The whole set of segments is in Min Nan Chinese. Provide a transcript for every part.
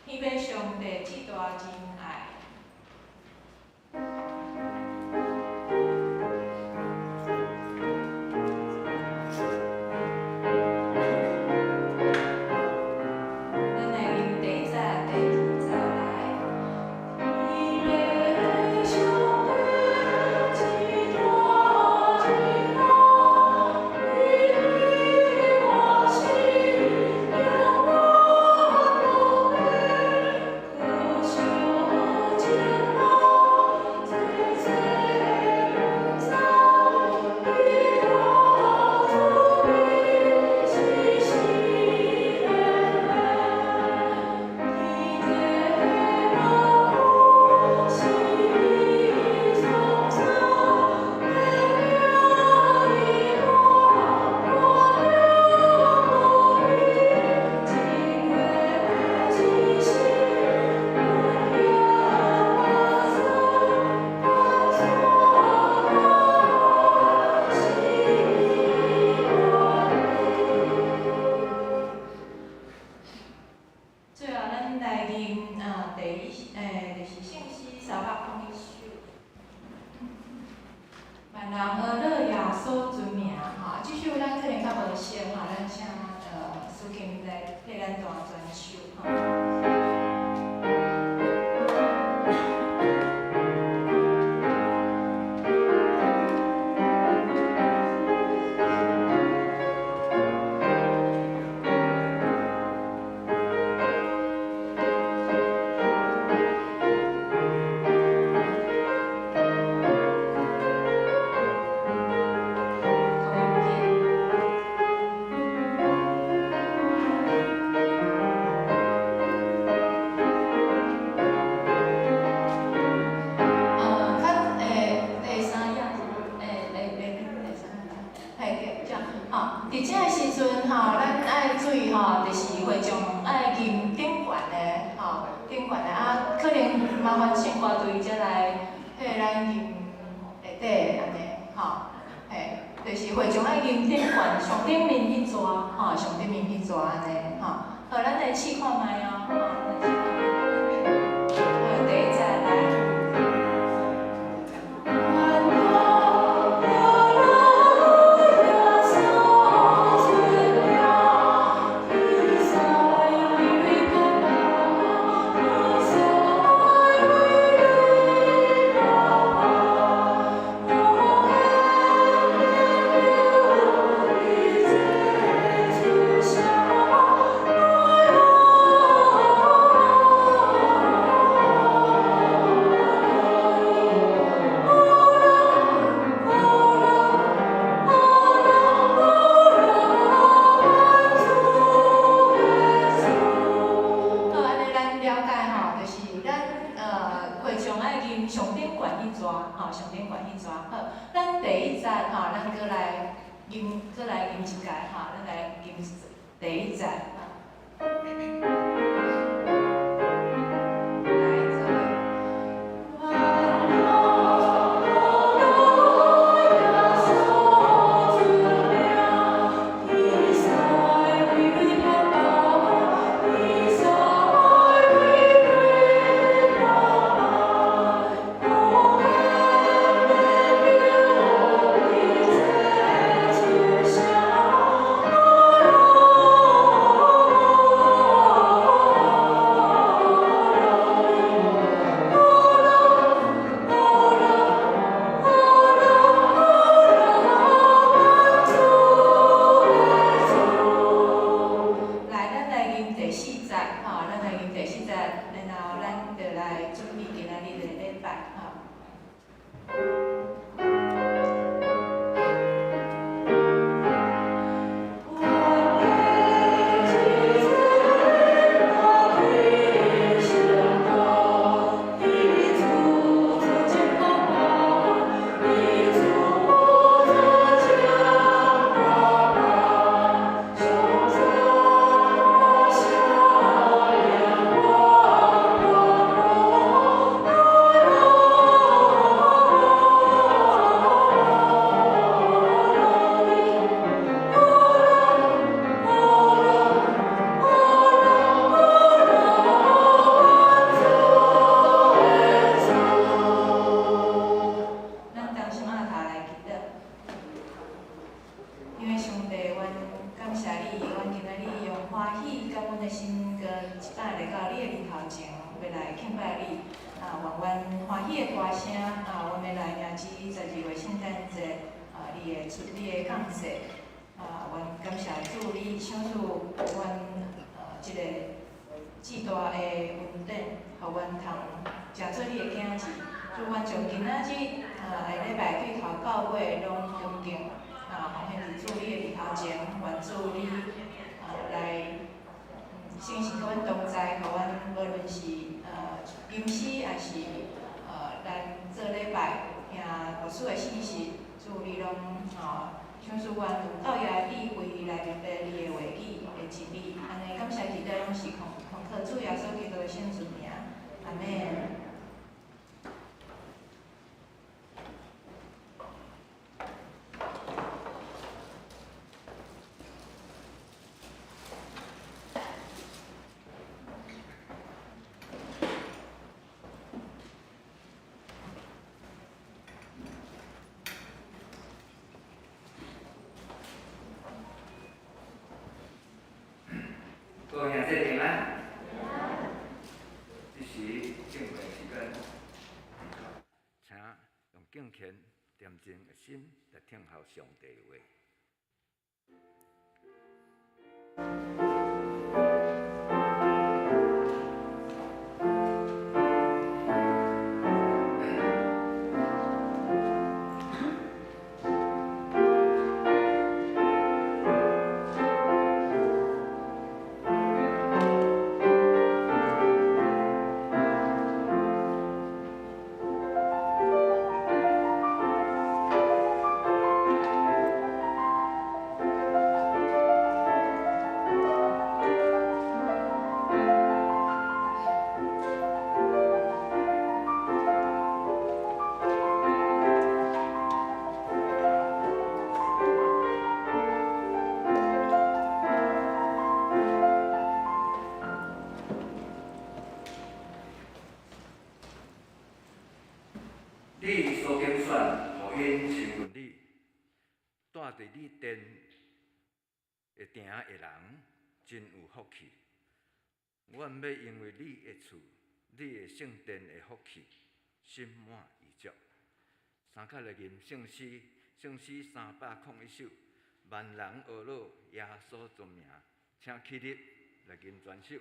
天父上帝至大真愛。咱來吟第一節、第二節來。天父上帝至大真愛，伊我心永遠不變，可惜情人濟濟不知，伊大慈悲時時憐憫，天地萬物時創造，天命伊我永不變，真話真實永遠不存，萬山是最後，咱來吟啊，第一，就是聖詩301首。萬人呵咾耶穌尊名，吼，這首咱可能較無熟，吼，咱請司琴來替咱彈全首，吼。同音鍵。較第三頁，第三頁，嘿對，這吼，佇這个時陣吼，咱愛注意吼，就是會眾愛吟頂懸的吼，頂懸的啊，可能麻煩聖歌隊才來替咱吟下底的按呢，吼，嘿，就是會眾愛吟頂懸，上頂面彼逝，吼，上頂面彼逝按呢，吼，好，咱來試看覓哦，吼，來試看覓。好，第一節來。萬人呵咾耶穌尊名，天使為你拍天使為你拍無限憐憫一切之下，來呵咾萬主耶穌。好，按呢咱了解吼，就是咱會眾愛吟上頂懸彼逝，吼，上頂懸彼逝。好，咱第一節吼，咱閣來吟，閣來吟一擺吼，咱來吟第一節。來，做伙。萬人呵咾耶穌尊名，天使為你拍天使為你拍無限憐憫一切之下，來到你的日頭前，欲來敬拜你。啊，願阮歡喜的歌聲，啊，阮欲來迎接12月聖誕節，啊，你的出，你的降世。啊，阮感謝主，你賞賜阮這个至大的恩典，予阮通成做你的囝兒。主，阮將今仔日下禮拜對頭到尾攏恭敬，啊，奉獻佇主你的日頭前，願主你來聖神佮阮同在，予阮無論是吟詩，抑是咱做禮拜聽牧師的信息，主你攏吼賞賜阮有夠額的智慧來明白你的話語的真理。按呢感謝祈禱攏是奉奉靠主耶穌基督的聖尊名，阿們。各位兄弟平安。這時敬拜時間，請用敬虔恬靜的心來聽候上帝的話。你所揀選，予𪜶親近你，住佇你殿的埕的人，真有福氣。阮欲因為你的厝、你的聖殿的福氣，心滿意足。三較來吟聖詩，聖詩301首，萬人呵咾耶穌尊名，請起立來吟全首。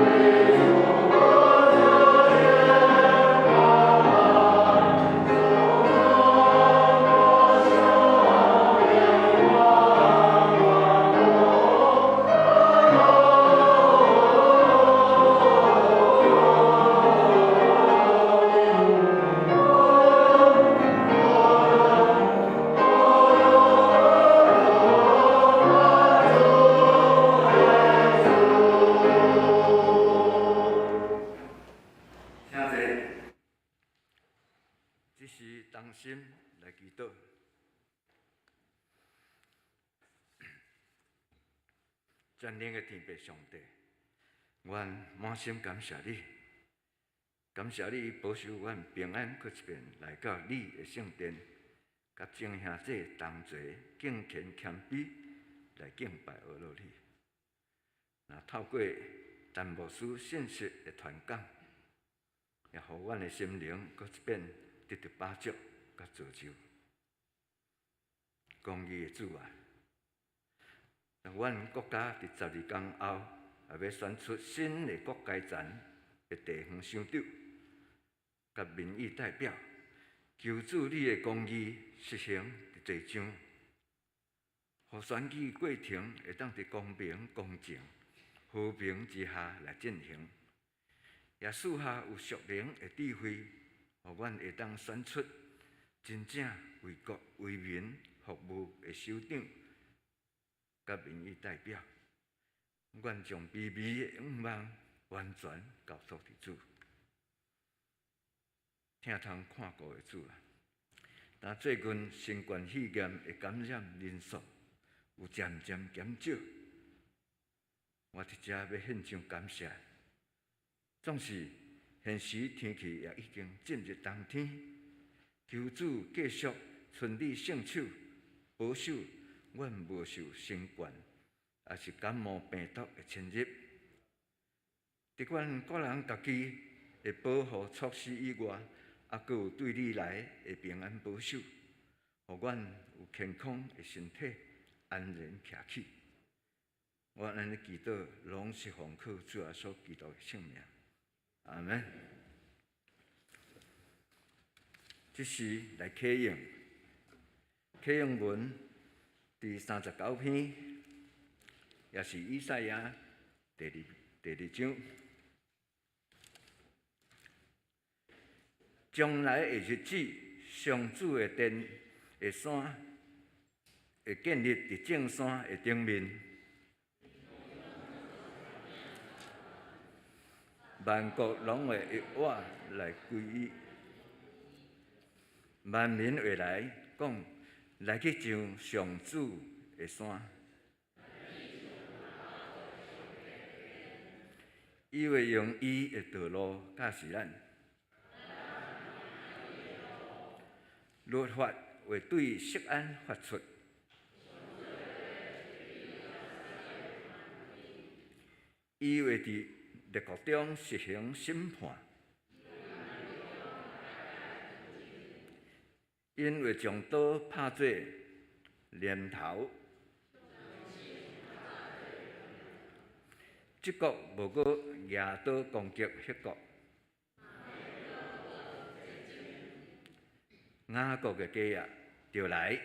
請坐。這時同心來祈禱。全能的天父上帝，阮滿心感謝你，感謝你保守阮平安，閣一遍來到你的聖殿，佮眾兄弟同齊敬虔謙卑來敬拜阿羅你。若透過陳牧師信息的傳講，也予阮的心靈閣一遍得著飽足佮造就。公義的主啊！阮國家佇12工後，也欲選出新的各階層的地方首長，佮民意代表，求主你的公義實行佇地上，予選舉過程會當佇公平、公正、和平之下來進行，也賜下有屬靈的智慧，予阮會當選出真正為國為民服務的首長。佮民意代表，阮將卑微的願望完全交託佇主，疼痛看顧的主啊！但最近新冠肺炎的感染人數有漸漸減少，我佇遮欲獻上感謝。總是現時天氣也已經進入冬天，求主繼續親你聖手保守。阮無受新冠，抑是感冒病毒的侵入。佇阮個人家己的保護措施以外，猶閣有對你來的平安保守，予阮有健康的身體，安然徛起。我按呢祈禱，攏是奉靠主耶穌基督的聖名。阿們。這時來啟用，啟用文。第39篇，也是以賽亞第二章。將來的日子，上主的殿的山會建立佇眾山的頂面，萬國攏會依我來歸依，萬民會來講。來去上上主的山，伊會用伊的道路教示咱，律法會對錫安發出，伊會佇列國中實行審判。𪜶會將刀拍做鐮頭，這國無閣舉刀攻擊彼國，雅各的家啊，著來。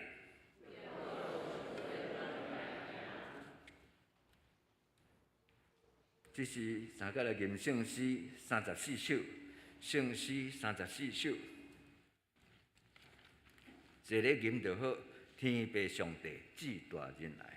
這是三個來吟聖詩三十四首，聖詩三十四首。坐咧吟就好，天父上帝至大仁愛。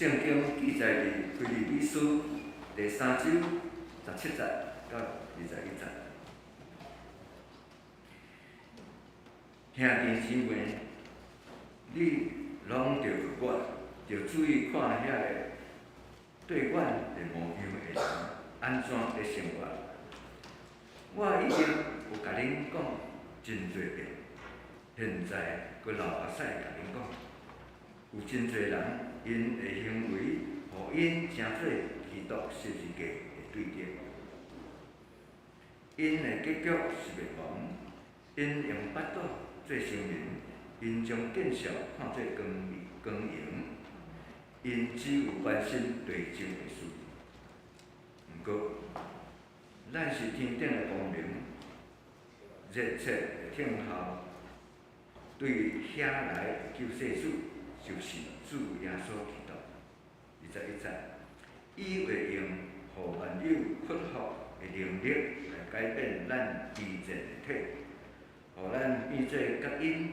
聖經記載佇腓立比書第三章17節到21節。兄弟姊妹，你攏著我，著注意看遐个對阮的模樣的人按怎咧生活。我已經有共恁講真濟遍，現在閣流目屎共恁講，有真濟人𪜶的行為，予𪜶成做基督十字架的對敵。𪜶的結局是滅亡，𪜶用腹肚做神明，𪜶將見笑看做光光榮，𪜶只有關心地上的事。毋過，咱是天頂的光明，熱切的等候對遐來的救世主，就是主耶穌基督。21節，伊會用予萬有屈服的能力來改變咱卑賤的體，予咱變做佮𪜶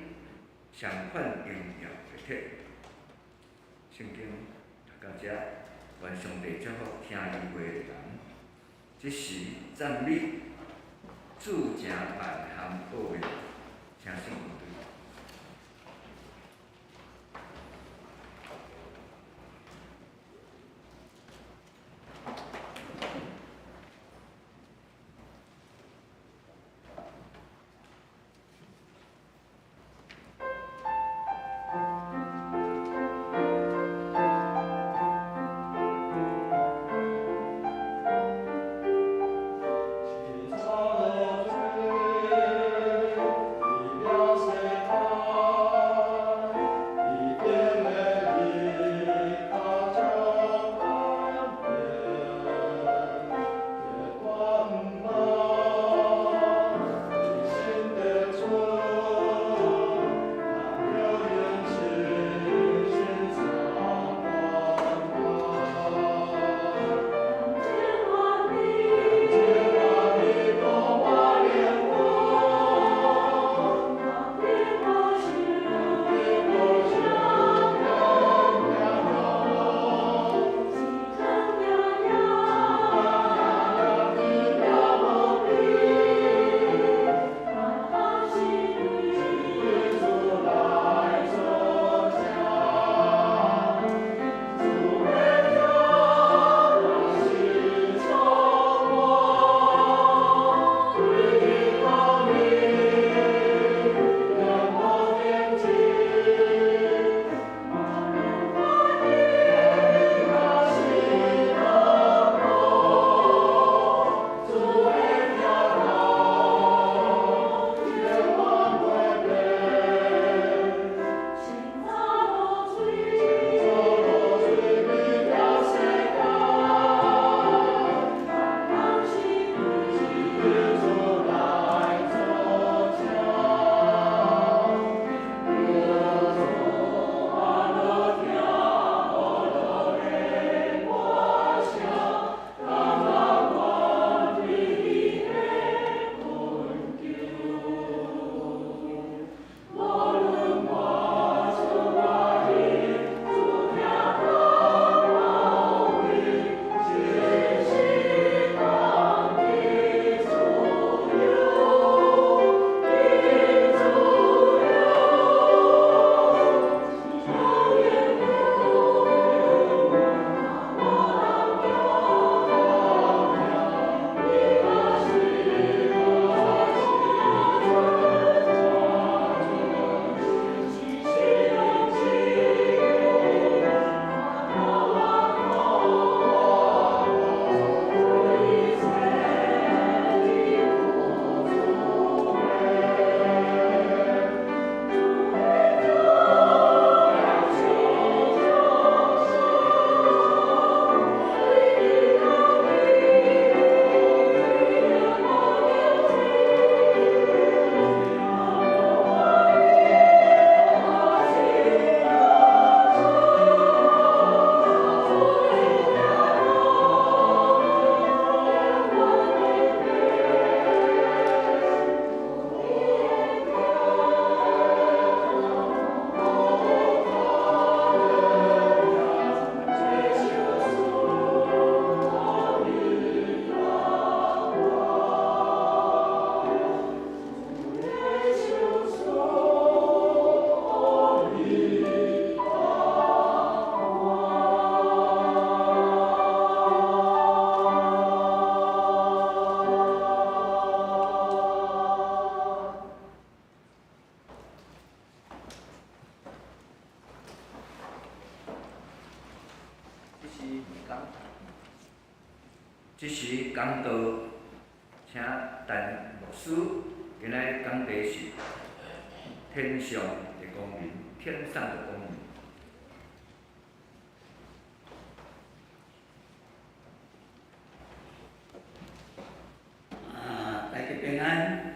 相款榮耀的體。聖經讀到遮，願上帝祝福聽伊話的人。這是讚美主誠萬項奧妙，請聖經對。 起草的罪，地表誰講道，請陳牧師今仔日講題是天上的光明，天上的光明。啊，大家平安，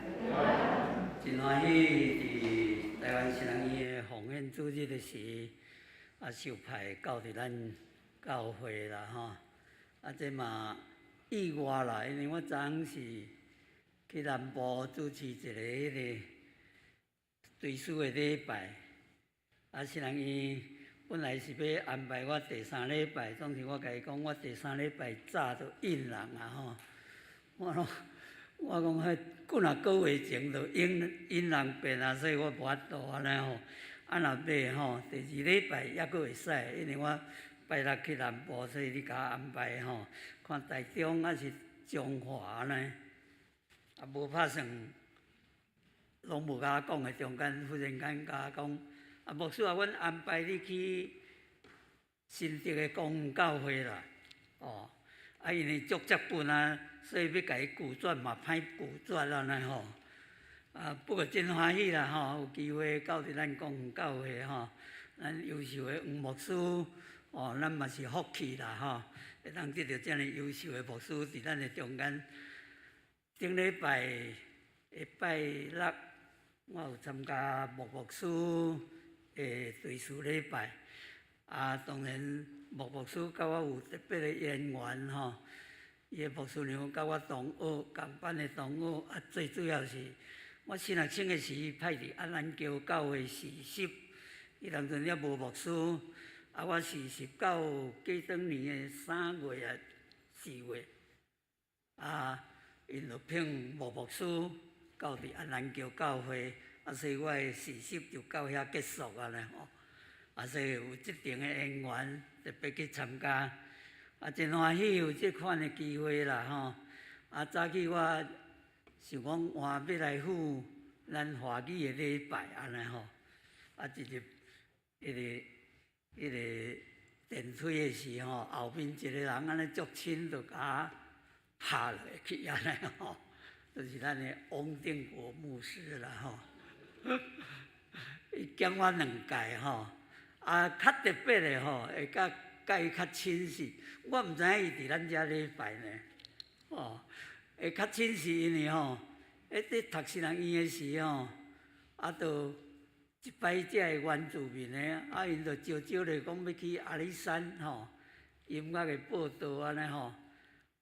真歡喜佇臺灣新人醫的奉獻主日的時，啊受派到佇咱教會啦吼，啊這嘛意外啦，因為我昨昏是去南部主持一個彼個追思的禮拜，啊新人醫本來是欲安排我第三禮拜，總是我共伊講，我第三禮拜早就應人啊吼。我講，我講，彼幾若個月前就應應人變啊，所以我無法度按呢吼。啊，若袂吼，第二禮拜猶閣會使，因為我拜六去南部，所以你共我安排吼，看台中抑是彰化按呢。啊，無拍算，攏無共我講的中間，忽然間共我講，啊，牧師啊，阮安排你去新竹的光復教會啦，哦。啊，因為足接近啊，所以欲共伊拒絕嘛，歹拒絕按呢吼。啊，不過真歡喜啦吼，有機會到佇咱光復教會吼，咱優秀的黃牧師，哦，咱嘛是福氣啦吼，會當得著遮爾優秀的牧師佇咱的中間。頂禮拜的拜六，我有參加莫牧師的追思禮拜，啊，當然。莫牧師佮我有特別的淵源吼，伊的牧師娘佮我同學，仝班的同學，啊，最主要是我新學生的時派佇安南橋教會實習，彼當陣猶無牧師，啊，我實習到過轉年的3月啊4月，啊，𪜶就聘莫牧師到佇安南橋教會，啊，所以我的實習就到遐結束按呢吼。啊，所以有這層的緣緣，特別去參加，啊，真歡喜有這款的機會啦吼！啊，早起我想講換欲來赴咱華語的禮拜按呢吼，啊，一入彼个彼个電梯的時吼，後面一個人按呢足親就共我拍落去按呢吼，就是咱的翁定國牧師啦吼，伊減我兩屆吼。啊，較特別的吼，會佮佮伊較親是，我毋知影伊佇咱遮禮拜呢，哦，會較親是因為吼，彼佇讀新人院的時吼，啊，就一擺遮的原住民的，啊，𪜶就招招咧講欲去阿里山吼，音樂的報道按呢吼，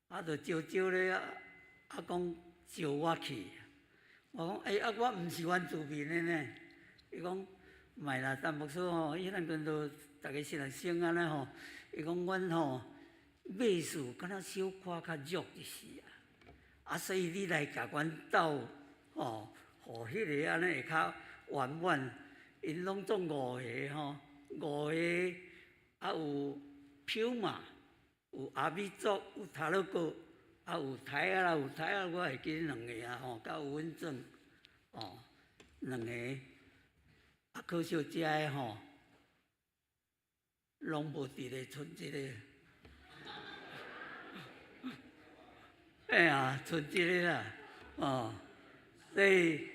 啊，就招招咧啊講招我去，我講欸，啊，我毋是原住民的呢，伊講。莫啦，陳牧師吼，彼當陣都逐个新學生按呢吼，伊講阮吼馬術敢若小可較弱一絲啊，啊，所以你來共阮鬥吼，予彼个按呢會較圓滿。𪜶攏總五個吼，五個啊有飄馬，有阿美族，有塔洛哥，啊有台仔啦，有台仔我會記兩个啊吼，佮有阮祖哦兩个。啊，可惜遮的吼，攏無佇咧，賰一個。哎呀，賰一个啦，哦，所以，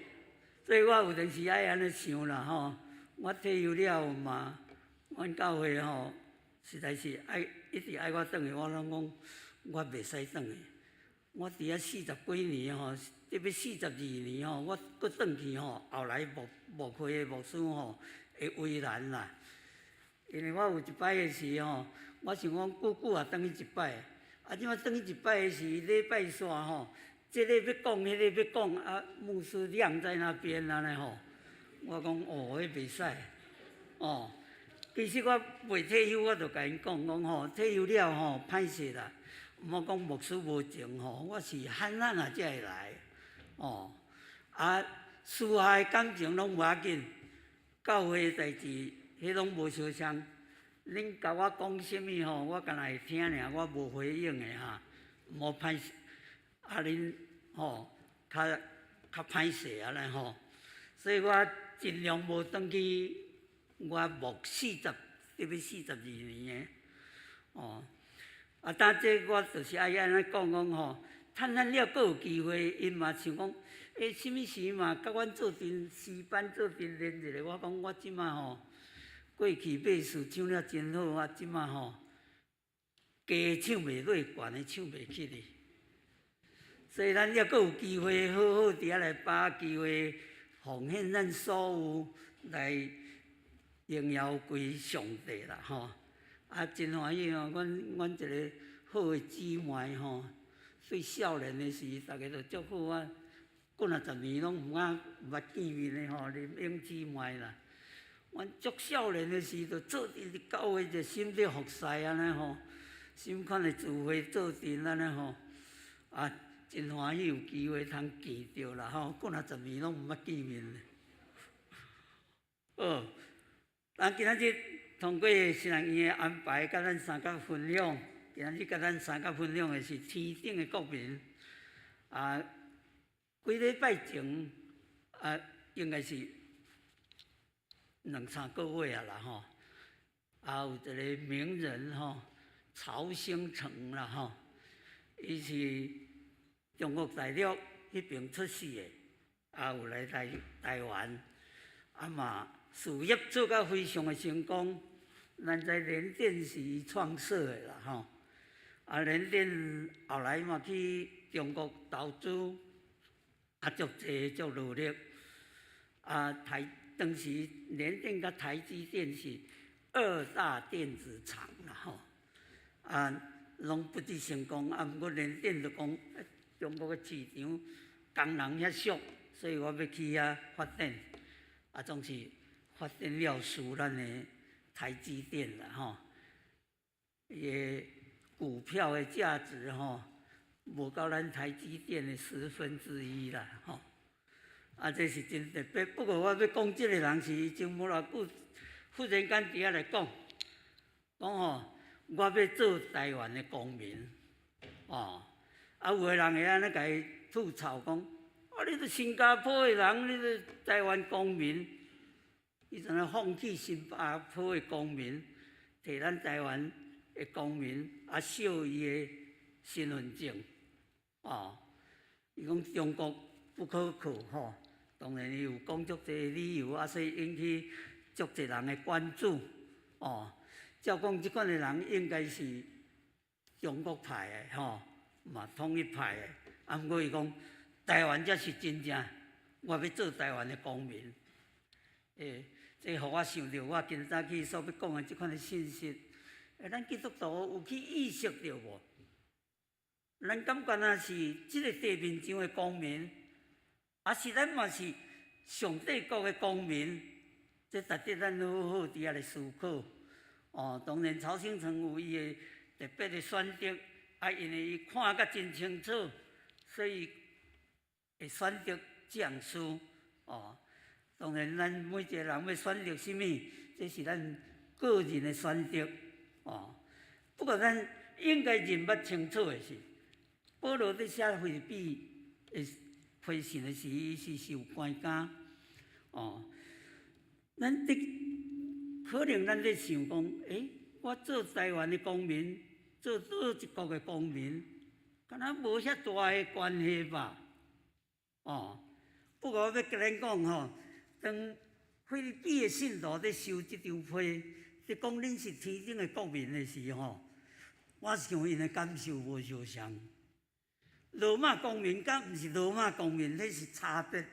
所以我有陣時愛按呢想啦吼，我退休了嘛，阮教會吼，實在是愛一直愛我轉去，我攏講我袂使轉去。我佇遐四十幾年吼，特別四十二年吼，我閣轉去吼，後來牧牧會的牧師吼會為難啦。因為我有一擺的時吼，我想講久久也轉去一擺，啊，這擺轉去一擺的時，禮拜煞吼，這個欲講，彼個欲講，啊，牧師晾在那邊按呢吼，我講哦，彼袂使，哦，其實我未退休，我就共𪜶講講吼，退休了吼，歹勢啦。毋好講牧師無情吼，我是罕罕啊才會來，哦，啊，私下的感情攏無要緊，教會的代誌，彼攏無相像。恁共我講啥物吼，我干焦會聽爾，我無回應的哈，毋好歹勢，啊恁吼較較歹勢按呢吼，所以我盡量無轉去，我牧四十，特別42年的，哦。啊，但這我就是愛按呢講講吼，趁咱了閣有機會，𪜶嘛想講，欸，啥物時嘛，佮阮做陣詩班做陣練一下。我講我這馬吼，過去馬術唱了真好，啊，這馬吼，低唱袂落，懸的唱袂起去。所以咱抑閣有機會，好好佇遐來把握機會，奉獻咱所有來榮耀歸上帝啦吼！啊，真歡喜哦，阮一个好的姊妹吼，對少年的時，逐家都足好啊，幾若十年攏毋捌見面的吼，林英姊妹啦。阮足少年的時，就做陣佇教會熱心咧服侍按呢吼，心款的聚會做陣按呢吼，啊，真歡喜有機會通見著啦吼，幾若十年攏毋捌見面。好，咱今仔日通過神學院的安排，佮咱相佮分享。今仔日佮咱相佮分享的是天頂的國民。啊，幾禮拜前啊，應該是兩三個月啊啦吼。啊，有一个名人吼，曹興誠啦吼，伊是中國大陸彼邊出世的，啊，有來台灣，啊嘛事業做甲非常的成功。咱知聯電是伊創設的啦吼，啊聯電後來嘛去中國投資，啊足濟足努力，啊台當時聯電佮台積電是二大電子廠啦吼，啊攏不止成功，啊毋過聯電就講中國的市場工人遐俗，所以我欲去遐發展，啊總是發展了輸咱的台積電啦吼，伊的股票的價值吼，無到咱台積電的1/10啦吼，啊這是真特別。不過我欲講這個人是伊前無偌久，忽然間佇遐來講，講吼，我欲做台灣的公民，哦，啊有的人會按呢共伊吐槽講，啊你都新加坡的人，你都台灣公民，伊怎啊放棄新加坡的公民，摕咱台灣的公民，啊秀伊的身份證，哦，伊講中國不可靠吼，當然伊有講足濟理由，啊所以引起足濟人的關注，哦，照講這款的人應該是中國派的吼，嘛統一派的，啊毋過伊講台灣才是真正，我欲做台灣的公民，欸，這予我想著我今早起所欲講的這款的信息，欸，咱基督徒有去意識著無？咱感覺若是這个地面上的公民，抑是咱嘛是上帝國的公民？這值得咱好好佇遐來思考。哦，當然曹興誠有伊的特別的選擇，啊，因為伊看甲真清楚，所以會選擇這項事。哦，當然咱每一個人欲選擇啥物，這是咱個人的選擇。哦，不過咱應該認捌清楚的是，保羅佇寫腓立比的批信的時，伊是受關監。哦，咱佇可能咱咧想講，欸，我做台灣的公民，做佗一國的公民，敢若無遐大的關係吧？哦，不過我欲共恁講吼，當腓立比的信徒佇收這張批，佇講恁是天頂的國民的時吼，我想𪜶的感受無相仝。羅馬公民佮毋是羅馬公民，彼是差別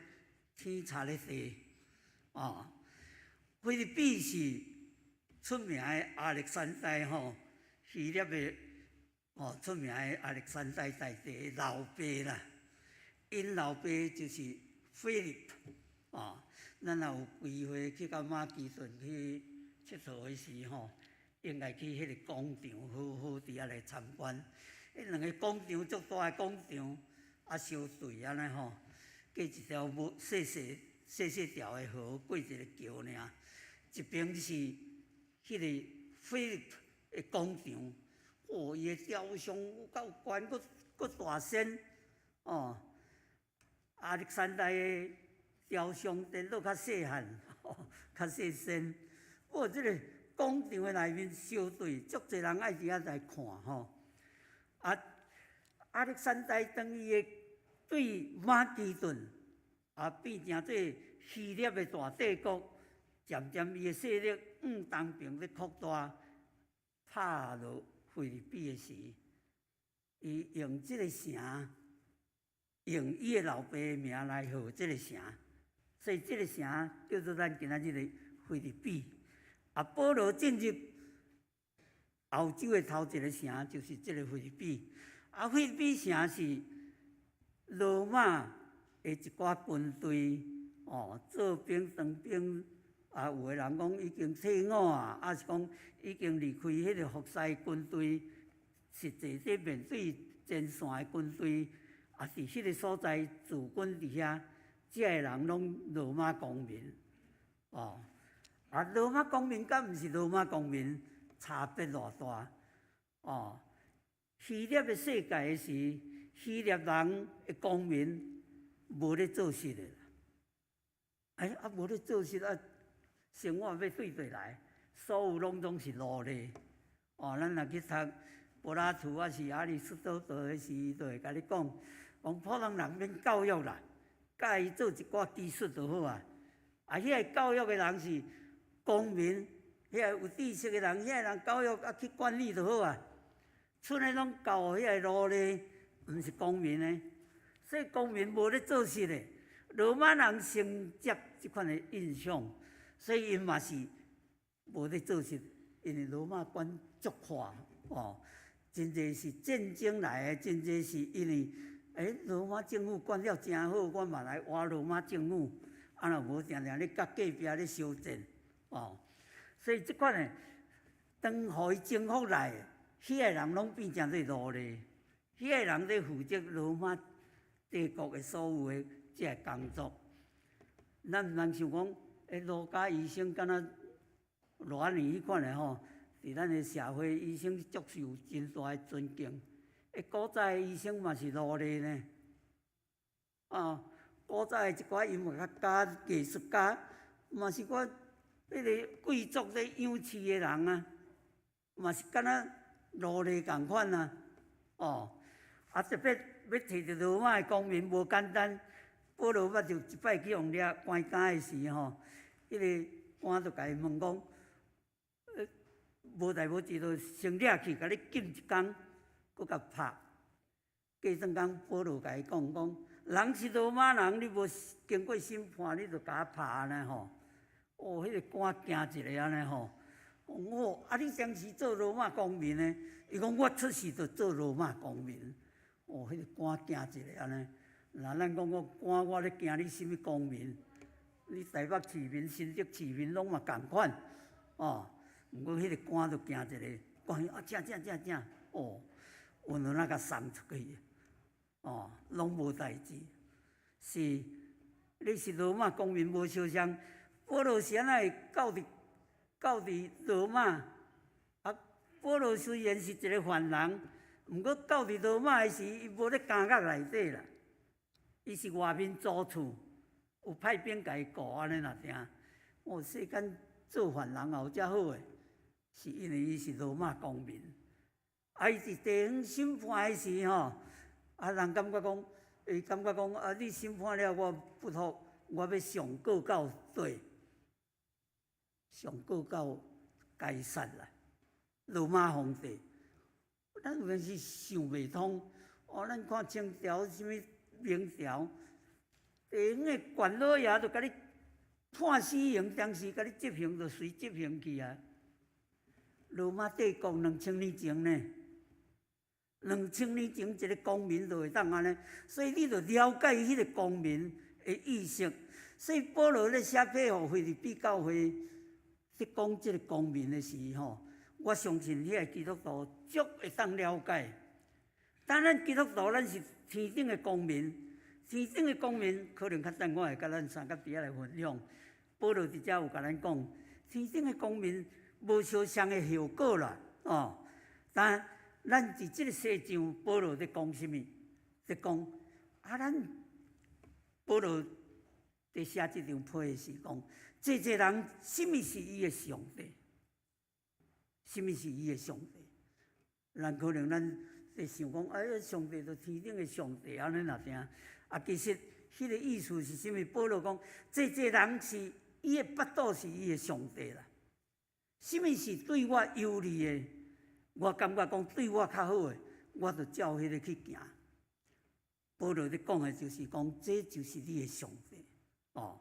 天差咧地。哦，腓立比是出名的亞歷山大吼，希臘的哦出名的亞歷山大大帝的老爸啦。𪜶老爸就是腓立哦。咱若有機會去到馬其頓去𨑨迌的時吼，應該去彼个廣場好好佇遐來參觀。彼兩个廣場足大的廣場，啊相對按呢吼，過一條無細細細細條的河，過一个橋爾。一邊是彼个腓立的廣場，哦，伊的雕像有夠懸，閣閣大仙，哦，亞歷山大的雕像顛倒較細漢，較細身。哦，這个廣場的內面相對足濟人愛佇遐來看吼。啊，亞歷山大當伊的對馬其頓啊變成做希臘的大帝國，漸漸伊的勢力往東邊咧擴大，拍落腓立比的時，伊用這个城，用伊的老爸的名來號這个城，所以這个城叫做咱今仔日的腓立比。啊，保羅進入歐洲的頭一个城就是這个腓立比。啊，腓立比城是羅馬的一寡軍隊哦，做兵當兵啊，有的人講已經退伍啊，抑是講已經離開彼个服侍軍隊，實際咧面對前線的軍隊，啊，佇彼个所在駐軍佇遐，這个人攏羅馬公民，哦，啊，羅馬公民佮毋是羅馬公民差別偌大，哦。希臘的世界的時，希臘人的公民無咧做事的啦。哎，啊無咧做事啊，生活欲對佗來，所有攏總是奴隸。哦，咱若去讀柏拉圖抑是亞里士多德的時，伊就會共你講，講普通人免教育啦，教伊做一寡技術就好啊。啊，彼个教育的人是公民，彼个有知識的人，彼个人教育啊去管理就好啊。賰的攏交予彼个奴隸，毋是公民的，所以公民無咧做事的。羅馬人承接這款的印象，所以𪜶嘛是無咧做事，因為羅馬管足闊哦，真濟是戰爭來的，真濟是因為羅馬政府管了誠好，我嘛來倚羅馬政府，啊若無定定咧佮隔壁咧相戰哦，所以這款的當予伊征服來。彼个人攏變成做奴隸，彼个人咧負責羅馬帝國的所有的這个工作。咱毋通想講，路加醫生敢若偌尼彼款的吼，佇咱的社會，醫生足受真大的尊敬。古早的醫生嘛是奴隸呢，啊，古早的一寡音樂家、藝術家，嘛是寡彼个貴族咧養飼的人啊，嘛是敢若奴隸仝款啊，哦，啊特別欲揣著羅馬的公民無簡單。保羅捌著一擺去予掠關監的時吼，彼个官就共伊問講，無代無誌就先掠去，共你禁一工，閣共拍。過轉工，保羅共伊講講，人是羅馬人，你無經過審判，你就共我拍按呢吼。哦，彼个官驚一下按呢吼。我啊，你當時做羅馬公民的，伊講我出世就做羅馬公民。哦，彼个官驚一下按呢。若咱講講官，我咧驚你啥物公民？你台北市民、新竹市民攏嘛仝款，哦。毋過彼个官就驚一下，講啊，正正正正，哦，穩穩仔共送出去，哦，攏無代誌。是，你是羅馬公民無相像，保羅是按怎會到佇羅馬？啊，保羅雖然是一个犯人，毋過到佇羅馬的時，伊無咧監獄內底啦。伊是外面租厝，有派兵共伊顧按呢爾爾。哦，世間做犯人也有遮好的，是因為伊是羅馬公民。啊，伊佇地方審判的時吼，啊，人感覺講，伊感覺講，啊，你審判了我不服，我欲上告到底，上告到該撒啦，羅馬皇帝。咱有陣時想袂通，哦，咱看清朝啥物明朝，地方的縣老爺就共你判死刑，當時共你執行就隨執行去啊。羅馬帝國兩千年前呢，兩千年前一个公民就會當按呢，所以你就了解彼个公民的意識。所以保羅咧寫批予腓立比教會，咧講這个公民的時吼，我相信彼个基督徒足會當了解。當咱基督徒，咱是天頂的公民，天頂的公民可能較等我會共咱三甲佇遐來分享。保羅佇遮有共咱講，天頂的公民無相像的後果啦，哦。但咱佇這个世上，保羅咧講啥物？咧講啊，咱保羅佇寫這張批的時講，這濟人啥物是伊的上帝？啥物是伊的上帝？咱可能咱咧想講，哎，上帝就天頂的上帝按呢爾定。啊，其實彼个意思是啥物？保羅講，濟濟人是伊的腹肚是伊的上帝啦。啥物是對我有利的，我感覺講對我較好的，我就照彼个去行。保羅咧講的就是講，這就是你的上帝哦。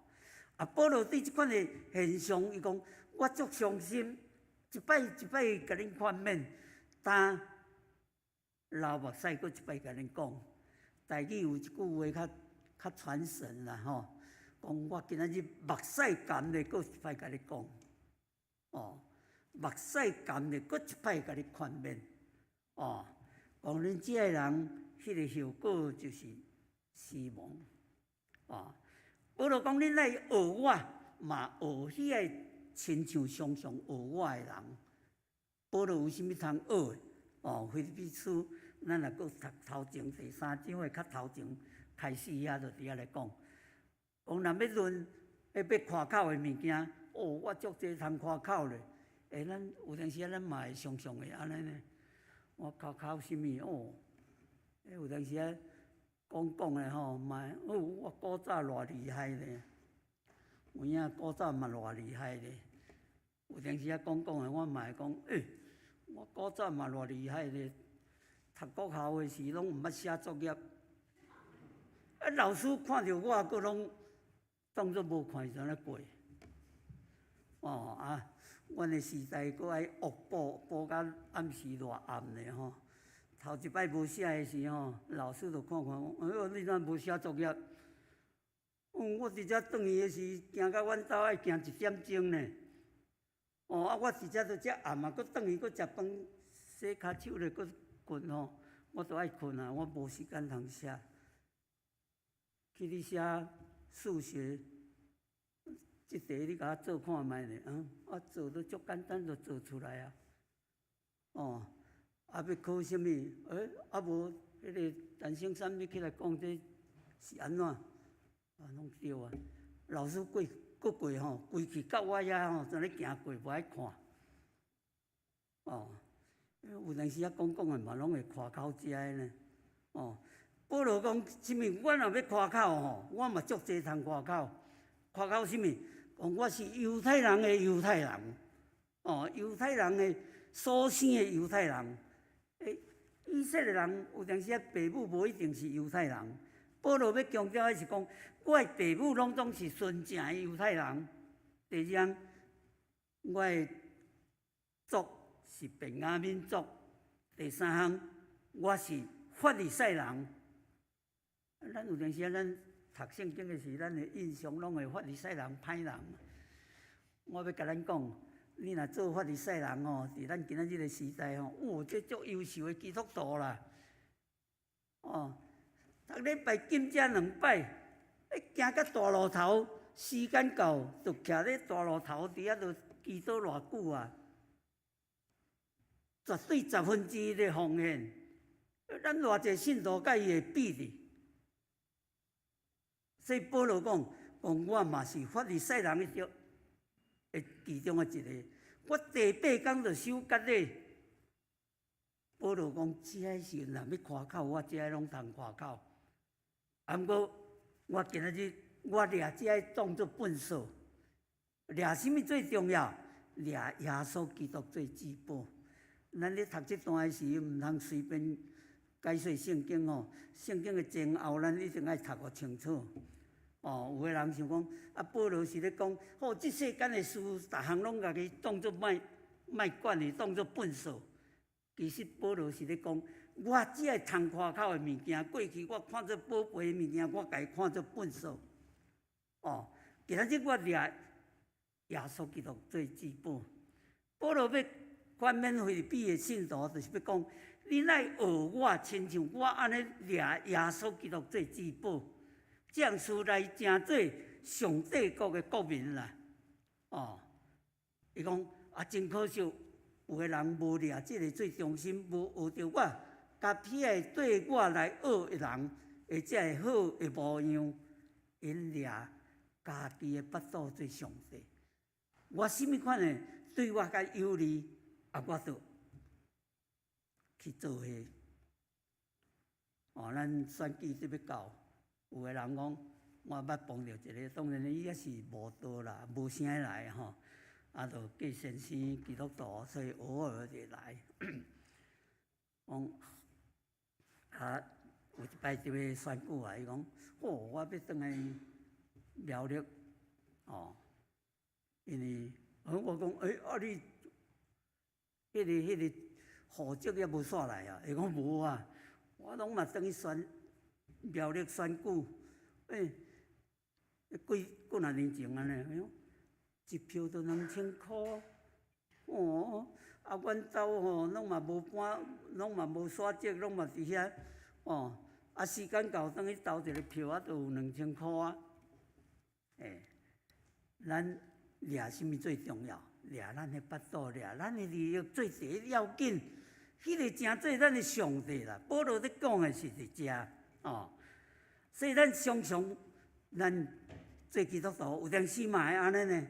啊，保羅對這款的現象，伊講我足傷心，一擺一擺共恁勸勉，但流目屎閣一擺共恁講。台語有一句話較較傳神啦吼，講我今仔日目屎乾咧，閣一擺共你講，哦，目屎乾咧，閣一擺共你勸勉，哦，講恁這个人，彼个後果就是死亡，哦。保羅講恁來學我，嘛學彼个親像常常學我的人。保羅有啥物通學的？哦，腓立比書，咱若閣讀頭前第三章的較頭前開始遐就佇遐來講，講若欲論欲誇口的物件，哦，我足濟通誇口咧。欸，咱有當時啊，咱嘛會常常會按呢呢。我誇口啥物？哦，欸，有當時啊，講講的吼，嘛，哦，我古早偌厲害咧，有影古早嘛偌厲害咧。有當時啊，講講的，我嘛會講，欸，我古早嘛偌厲害咧，讀國校的時攏毋捌寫作業。啊，老師看著我，閣攏當做無看，就按呢過。哦啊，阮的時代閣愛惡補，補到暗時偌暗咧吼。頭一擺無寫的時吼，老師就看看，哎喲，你怎無寫作業？嗯，我佇遮轉去的時，行到阮兜愛行一點鐘呢。哦，啊，我佇遮都遮暗啊，閣轉去閣食飯、洗跤手咧，閣睏吼，我都愛睏啊，我無時間通寫。去你寫數學，這題你共我做看覓咧？嗯，我做都足簡單，就做出來啊。哦，啊，欲考啥物？欸，啊無，彼个陳先生你起來講這是按怎？啊，攏對啊。老師過閣過吼，規氣到我遐吼，就咧行過，無愛看。哦，有當時啊，講講的嘛，攏會誇口這个呢。哦，保羅講啥物？我若欲誇口吼，我嘛足濟通誇口。誇口啥物？講我是猶太人的猶太人。哦，猶太人的所生的猶太人。欸，以色列人有當時啊，爸母無一定是猶太人。保羅欲強調的是講，我的爸母攏總是純正的猶太人。第二項，我的族是便雅憫族。第三項，我是法利賽人。咱有當時啊，咱讀聖經的時，咱的印象攏會法利賽人歹人。我欲共咱講，你若做法利賽人吼，佇咱今仔日个時代吼，哦，這足優秀的基督徒啦。哦，逐禮拜禁食兩擺，欸，行到大路頭，時間到，就徛咧大路頭佇遐就祈禱偌久啊？絕對十分之一的奉獻，咱偌濟信徒佮伊會比哩？所以保羅講，講我嘛是法利賽人的的其中的一個。我第八工就守割禮。保羅講，這个時陣若欲誇口，我這个攏通誇口。啊，毋過我今仔日我掠這个當做糞掃，掠啥物最重要？掠耶穌基督做至寶。咱咧讀這段的時，毋通隨便解說聖經吼。聖經的前後，咱一定愛讀予清楚。哦，有的人想講，啊，保羅是咧講，好，這世間的事，逐項攏共伊當做莫莫管伊，當做糞掃。其實保羅是咧講，我這个通誇口的物件，過去我看做寶貝的物件，我共伊看做糞掃。哦，今仔日我掠耶穌基督做至寶。保羅欲勸勉腓立比的信徒，就是欲講，恁愛學我，親像我按呢掠耶穌基督做至寶，這樣事來成做上帝國的國民啦。哦，伊講啊，真可惜，有的人無掠這个做中心，無學著我，共彼个對我來學的人，或者會好的模樣，𪜶掠家己的腹肚做上帝。我啥物款的對我較有利，啊，我就去做彼。哦，咱選舉得欲到，有的人講我捌碰著一個，當然伊也是無道啦，無啥來吼，啊，就過先生基督徒，所以偶爾就來。講啊，有一擺就欲選舉啊，伊講，哦，我欲轉來苗栗，哦，因為我講，欸，啊你，彼個戶籍猶無煞來啊？伊講無啊，我攏嘛轉去選苗栗選舉，欸，幾幾若年前按呢，伊講一票都2000箍，哦，啊，阮兜吼攏嘛無搬，攏嘛無徙籍，攏嘛佇遐，哦，啊，時間到，轉去投一个票啊，就有兩千箍啊，欸，咱掠啥物最重要？掠咱的腹肚，掠咱的利益做第一要緊，彼個成做咱的上帝啦。保羅咧講的是佇遮哦，所以咱常常咱做基督徒有當時嘛會按呢呢？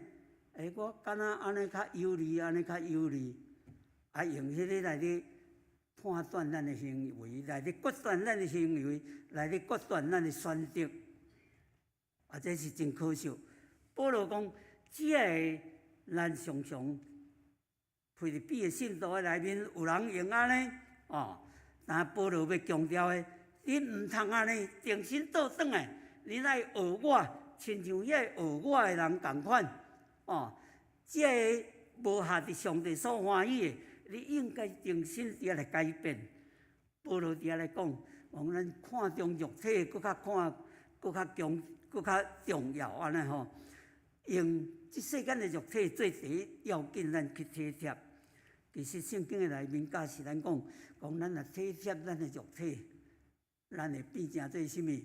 欸，我敢若按呢較有利，按呢較有利，啊，用彼个來咧判斷咱的行為，來咧決斷咱的行為，來咧決斷咱的選擇，啊，這是真可惜。保羅講，這个咱常常腓立比的信徒的內面有人用按呢，哦，但保羅欲強調的，恁毋通按呢，重新倒轉來，恁愛學我，親像彼个學我的人仝款，哦，這个無合佇上帝所歡喜的，你應該重新佇遐來改變。保羅佇遐來講，講咱看重肉體，閣較看，閣較強，閣較重要按呢吼。用這世間的肉體做第一要緊，咱去體貼。其實聖經的內面教示咱講，講咱若體貼咱的肉體，咱會變成做啥物？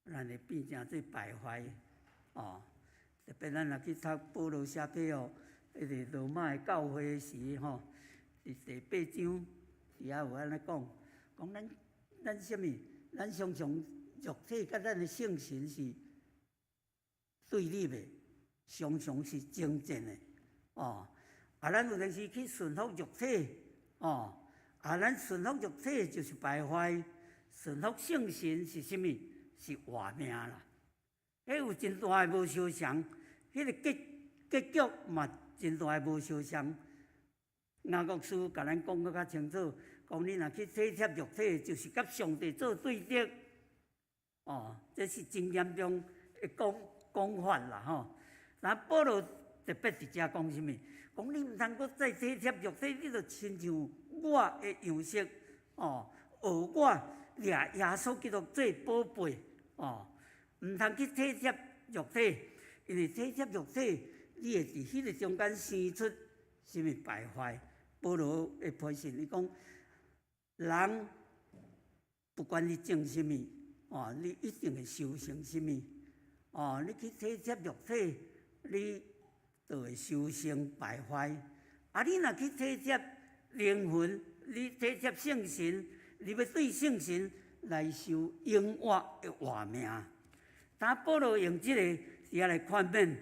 咱會變成做敗壞哦。特別咱若去讀保羅寫批予彼个羅馬的教會時吼，佇第八章，佇遐有按呢講，講咱咱啥物？咱常常肉體佮咱的聖神是對立的，常常是爭戰的，哦。啊，咱有陣時去順服肉體，哦，啊，咱順服肉體就是敗壞，順服聖神是啥物？是活命啦。彼有真大的無相仝，彼个結局嘛真大的無相仝。雅各書共咱講閣較清楚，講你若去體貼肉體，就是佮上帝做對敵。哦，這是真嚴重的講講法啦吼。那保羅特別佇遮講啥物？講你毋通閣再體貼肉體，你著親像我的樣式，哦，學我掠耶穌基督做寶貝，哦，毋通去體貼肉體，因為體貼肉體，你會佇彼个中間生出啥物敗壞。保羅的批信，伊講，人不管你種啥物，哦，你一定會收成啥物。哦，你去體貼肉體，你就會收成敗壞。啊，你若去體貼靈魂，你體貼聖神，你欲對聖神來收永活的活命。但保羅用這个佇遐來勸勉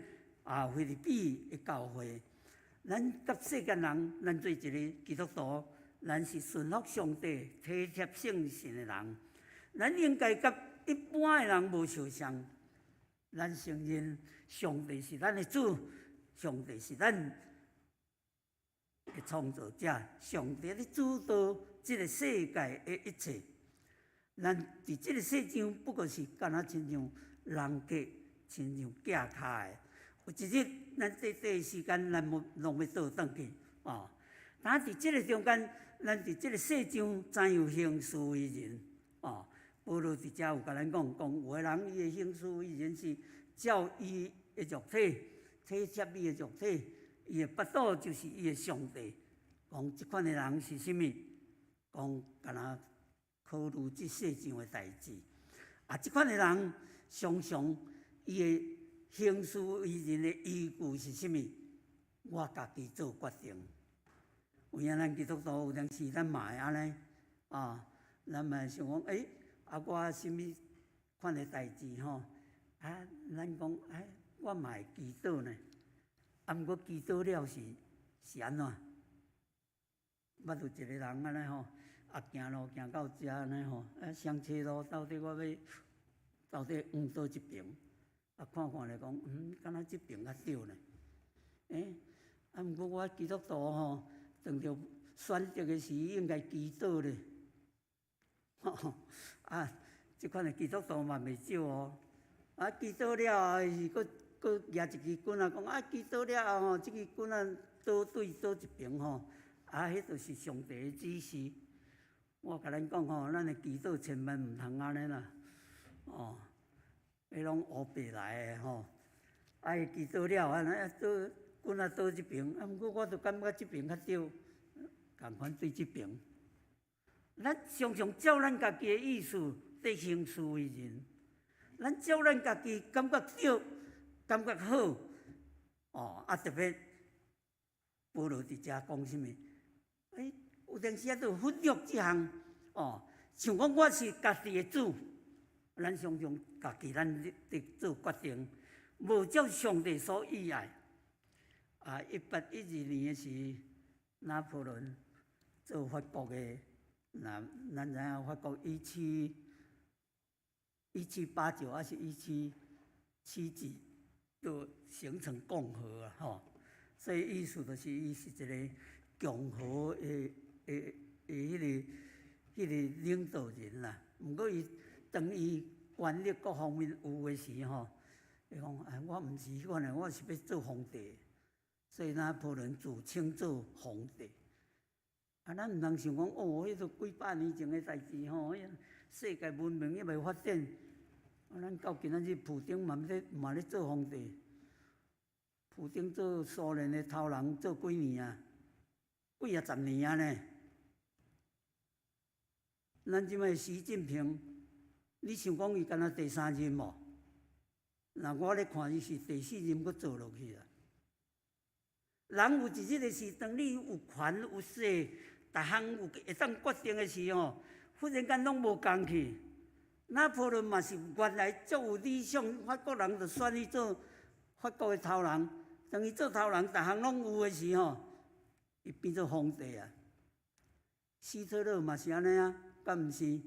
啊，腓立比的教會，咱佮世間人，咱做一个基督徒，咱是順服上帝、體貼聖神的人，咱應該佮一般的人無相仝。咱承認上帝是咱的主，上帝是咱的創造者，上帝咧主導這个世界的一切。咱佇這个世上不過是敢若親像人客，親像寄跤的。有一日，咱短短的時間，咱無攏欲倒轉去哦。但佇這个中間，咱佇這个世上怎樣行事為人哦？保羅佇遮有共咱講，講有的人伊的行事為人是照伊的肉體，體貼伊的肉體，伊的腹肚就是伊的上帝。講這款的人是啥物？講敢若考慮這世上的代誌。啊，這款的人常常伊的行事為人的依據是啥物？我家己做決定。有影咱基督徒有當時咱嘛會按呢啊，咱嘛會想講，欸，啊，我啥物款的代誌吼？啊，咱講，欸，我嘛會祈禱呢。啊，毋過祈禱了是是按怎？捌有一个人按呢吼，啊，行路行到遮按呢吼，啊，雙車路到底我欲到底往佗一爿？啊，看看咧講，敢若這爿較對呢？欸，啊，毋過我基督徒吼，當著選擇的時應該祈禱咧。啊，這款的基督徒嘛袂少哦。啊，祈禱了後，伊是閣閣舉一支棍仔講，啊，祈禱了後吼，這支棍仔倒對佗一爿吼，啊，彼就是上帝的指示。我共恁講吼，咱的祈禱千萬毋通按呢啦，哦，彼攏烏白來的吼。啊，伊祈禱了按呢，啊，倒棍仔倒這爿，啊，毋過我就感覺這爿較對，仝款對這爿。咱常常照咱家己的意思佇行事為人，咱照咱家己感覺對、感覺好，哦，啊特別保羅佇遮講啥物？欸，有當時啊，就忽略這項，哦，像講我是家己的主，咱常常家己咱佇做決定，無照上帝所意愛。啊，1812年的時，拿破崙做法國的。若咱知影法國1789還是一七七幾，就形成共和啊吼。所以意思就是伊是一個共和的彼個領導人啦。毋過伊當伊權力各方面有的時吼，伊講哎，我毋是彼款的，我是欲做皇帝。所以拿破崙自稱做皇帝。啊，咱毋通想講哦，彼都幾百年前的代誌吼，彼世界文明猶未發展，啊，咱到今仔日普丁嘛咧做皇帝，普丁做蘇聯的頭人做幾年啊？幾仔十年啊呢？咱這擺習近平，你想講伊敢若第三任無？若我咧看伊是第四任閣做落去啦。人有一日的時，當你有權有勢，逐項有會當決定的時吼，忽然間攏無仝去。拿破崙嘛是原來足有理想，法國人就選伊做法國的頭人。當伊做頭人，逐項攏有的時吼，伊變做皇帝啊。希特勒嘛是按呢啊，敢毋是？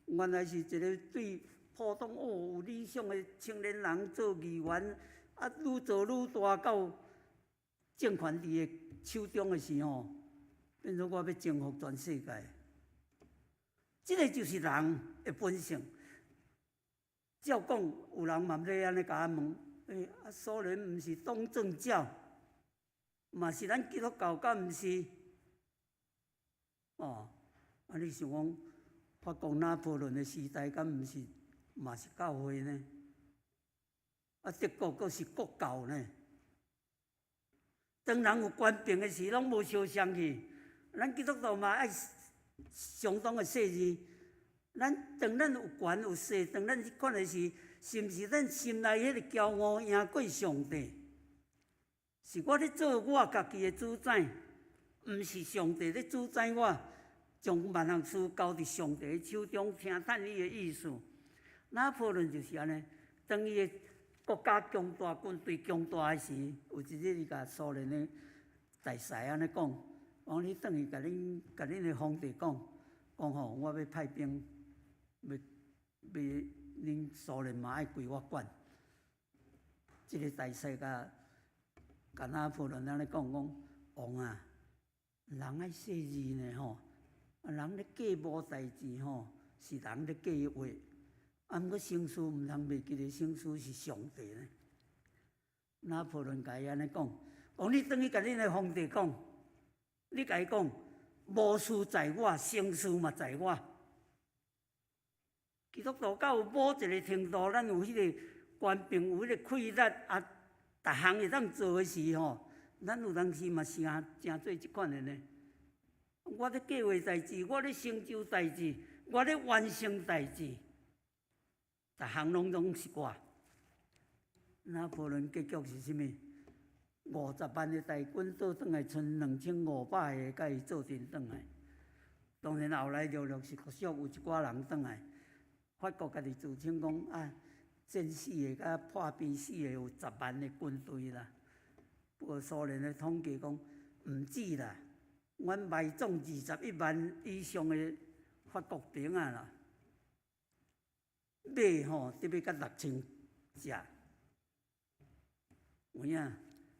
原來是一個對普通哦有理想的青年人做議員，啊，愈做愈大到政權佇伊手中的時候，變做我欲征服全世界。這個就是人的本性。照講，有人嘛欲按呢共我問：欸，啊，蘇聯毋是東正教，嘛是咱基督教，敢毋是？哦，啊，你想講法國拿破崙的時代，敢毋是嘛是教會呢？啊，德國閣是國教呢？當人有權柄的時，攏無相像去。咱基督徒嘛愛相當的細膩。咱當咱有權有勢，當咱這款的時，是毋是咱心內彼個驕傲贏過上帝？是我咧做我家己的主宰，毋是上帝咧主宰我。將萬項事交佇上帝的手中，聽趁伊的意思。拿破崙就是按呢，當伊的國家強大、軍隊強大的時，有一日伊共蘇聯的大使按呢講，講你轉去共恁共恁的皇帝講，講吼，我欲派兵，欲欲恁蘇聯嘛愛歸我管。這個大使共共拿破崙按呢講，講王啊，人愛細膩呢吼，人咧計謀代誌吼，是人咧計劃。啊，毋過成事毋通袂記得，成事是上帝呢。拿破崙共伊按呢講，講你轉去共恁的皇帝講，你共伊講，無事在我，成事嘛在我。基督徒到某一個程度，咱有彼個權柄，有彼個氣力啊，逐項會當做的時吼，咱有當時嘛是啊，誠做這款的呢。我咧計劃代誌，我咧成就代誌，我咧完成代誌。逐項攏總是我。拿破崙結局是啥物？50萬的大軍倒轉來，賰2500個，共伊做陣轉來。當然後來陸陸續續有一寡人轉來。法國家己自稱講啊，戰死的佮破病死的有10萬的軍隊啦。不過蘇聯的統計講，毋止啦，阮埋葬21萬以上的法國腸仔啦，馬吼得欲佮6000隻，有影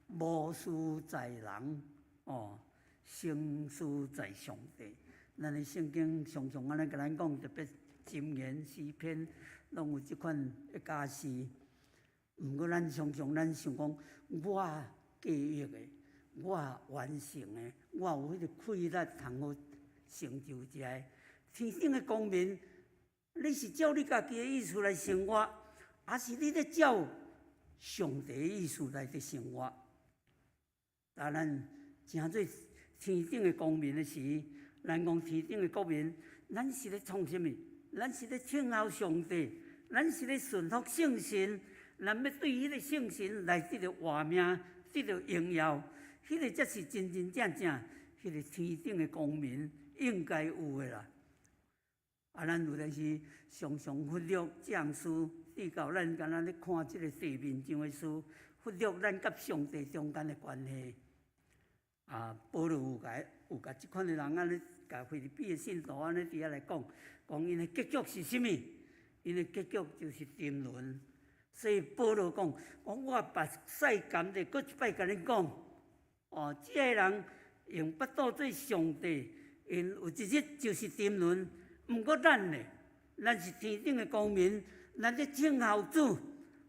無事在人哦，成事在上帝。咱的聖經常常按呢共咱講，特別箴言、詩篇，攏有這款的教示。毋過咱常常咱想講，我計劃的，我完成的，我有彼个氣力通好成就這个。天頂的光明，你是照你家己的意思來生活，抑是你咧照上帝的意思來佇生活？當咱成做天頂的公民的時，咱講天頂的國民，咱是咧創啥物？咱是咧聽候上帝，咱是咧順服聖神，咱欲對彼个聖神來得著活命，得著榮耀，彼个才是真真正正彼个天頂的公民應該有的啦。啊，咱有陣時常常忽略這項事，直到咱敢若咧看這个地面上的事，忽略咱佮上帝中間的關係。啊，保羅有共這款的人按呢，共腓立比的信徒按呢佇遐來講，講𪜶的結局是啥物？𪜶的結局就是沉淪。所以保羅講，講我目屎含著，閣一擺共恁講，哦，這个人用腹肚做上帝，𪜶有一日就是沉淪。毋過咱呢，咱是天頂的公民，咱咧等候主，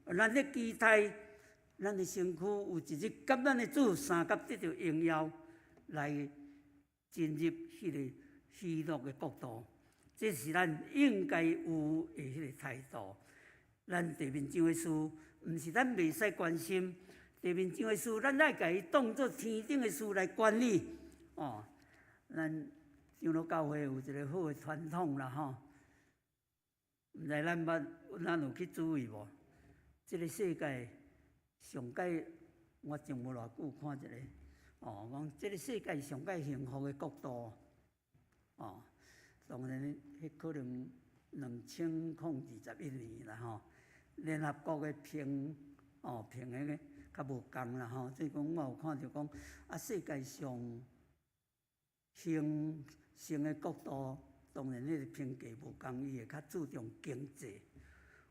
咱咧期待咱的身軀有一日佮咱的主相佮得著榮耀，來進入彼个喜樂的國度。這是咱應該有的彼个態度。咱地面上的事，毋是咱袂使關心；地面上的事，咱愛共伊當做天頂的事來管理。哦，咱長老教會有一个好的傳統啦，吼！毋知咱捌，咱有去注意無？這个世界上蓋，我前無偌久看一个，哦，講這个世界上蓋幸福的國度，哦，當然，彼可能2021年啦，吼，聯合國的評，哦，評彼个較無仝啦，吼，這講我有看著講，啊，世界上興盛的國度，當然彼個評價無仝，伊會較注重經濟，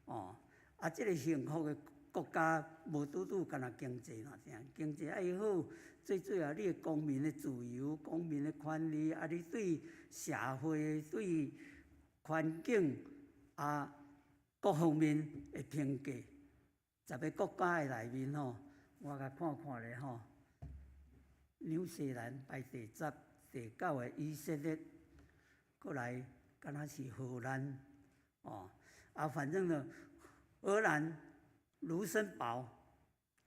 哦，啊，這个幸福的國家無拄拄干焦經濟爾，經濟愛好，最主要你的公民的自由、公民的權利，啊，你對社會、對環境啊各方面的評價，十个國家的內面吼，我共看看咧吼，紐西蘭排第十。第九个以色列，閣來敢若是荷蘭，哦，啊，反正呢，荷蘭、盧森堡、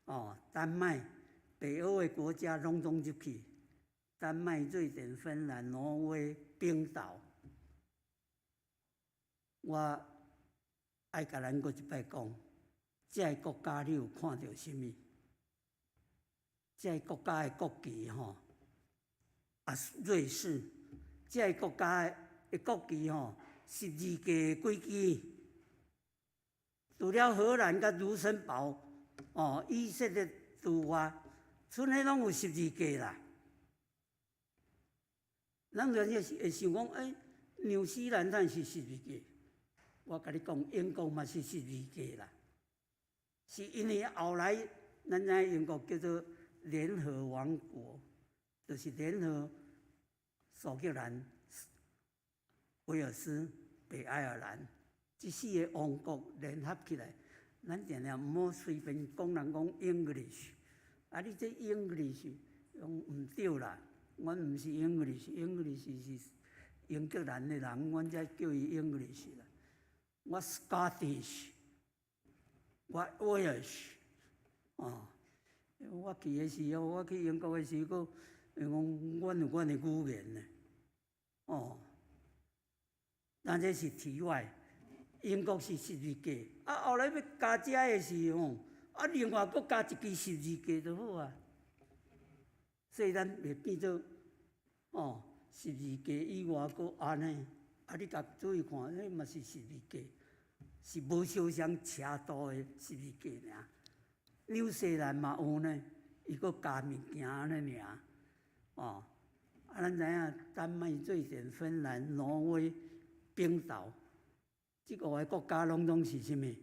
哦，丹麥、北歐的國家攏總入去，丹麥、瑞典、芬蘭、挪威、冰島，我愛共咱閣一擺講，這个國家你有看著啥物？這个國家的國旗吼。啊，瑞士，這个國家的國旗吼，十字架幾支？除了荷蘭佮盧森堡，哦，以色列除外，賰彼攏有十字架啦。咱有陣時會想講，欸，紐西蘭哪是十字架？我共你講，英國嘛是十字架啦。是因為後來，咱知英國叫做聯合王國，就是聯合蘇格蘭、威爾斯、北愛爾蘭這四个王國聯合起來。咱定定毋好隨便講人講 English，啊，你這 English 講毋對啦。阮毋是 English，English 是英格蘭的人，阮才叫伊 English 啦。我 Scottish，我 Welsh，哦，我去的時候，我去英國的時候，伊講阮有阮的語言呢，哦，咱這是題外。英國是十字架，啊，後來欲加這的時候，啊，另外閣加一支十字架就好啊。所以咱會變做，哦，十字架以外閣按呢，啊，你共注意看，彼嘛是十字架，是無相仝斜度的十字架爾。紐西蘭嘛有呢，伊閣加物件按呢爾，哦，啊，咱知影丹麥、瑞典、芬蘭、挪威。冰島，這五个國家攏總是啥物？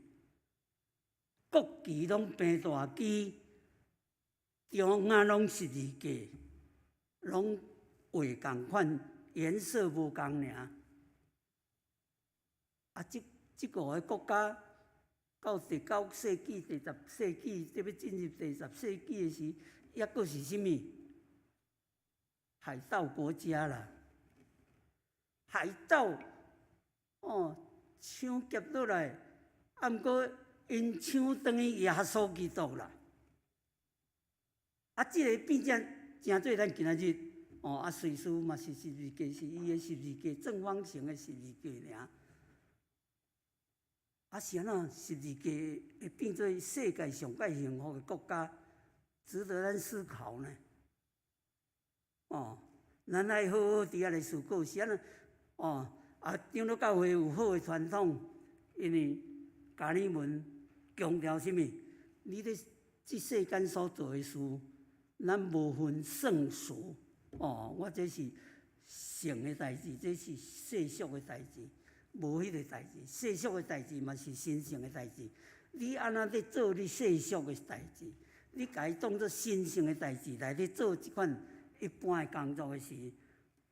國旗攏平大旗，中間攏十字架，攏畫仝款，顏色無仝爾。啊，這五个國家到第九世紀、第十世紀，這欲進入第十世紀的時，抑閣是啥物？海盜國家啦，海盜哦，搶劫落來，啊，毋過𪜶搶轉去耶穌基督啦。啊，這个變成成做咱今仔日哦，啊，瑞士嘛是十字架，是伊的十字架正方形的十字架爾。啊，是按怎十字架會變做世界上蓋幸福的國家？值得咱思考呢。哦，咱愛好好佇遐來思考是按怎？哦，啊，長老教會有好的傳統，因為加爾文強調啥物？你咧這世間所做的事，咱無分聖俗。哦，我這是聖的代誌，這是世俗的代誌，無彼個代誌。世俗的代誌嘛是神聖的代誌。你按怎咧做你世俗的代誌？你共伊當做神聖的代誌來咧做這款一般的工作的時，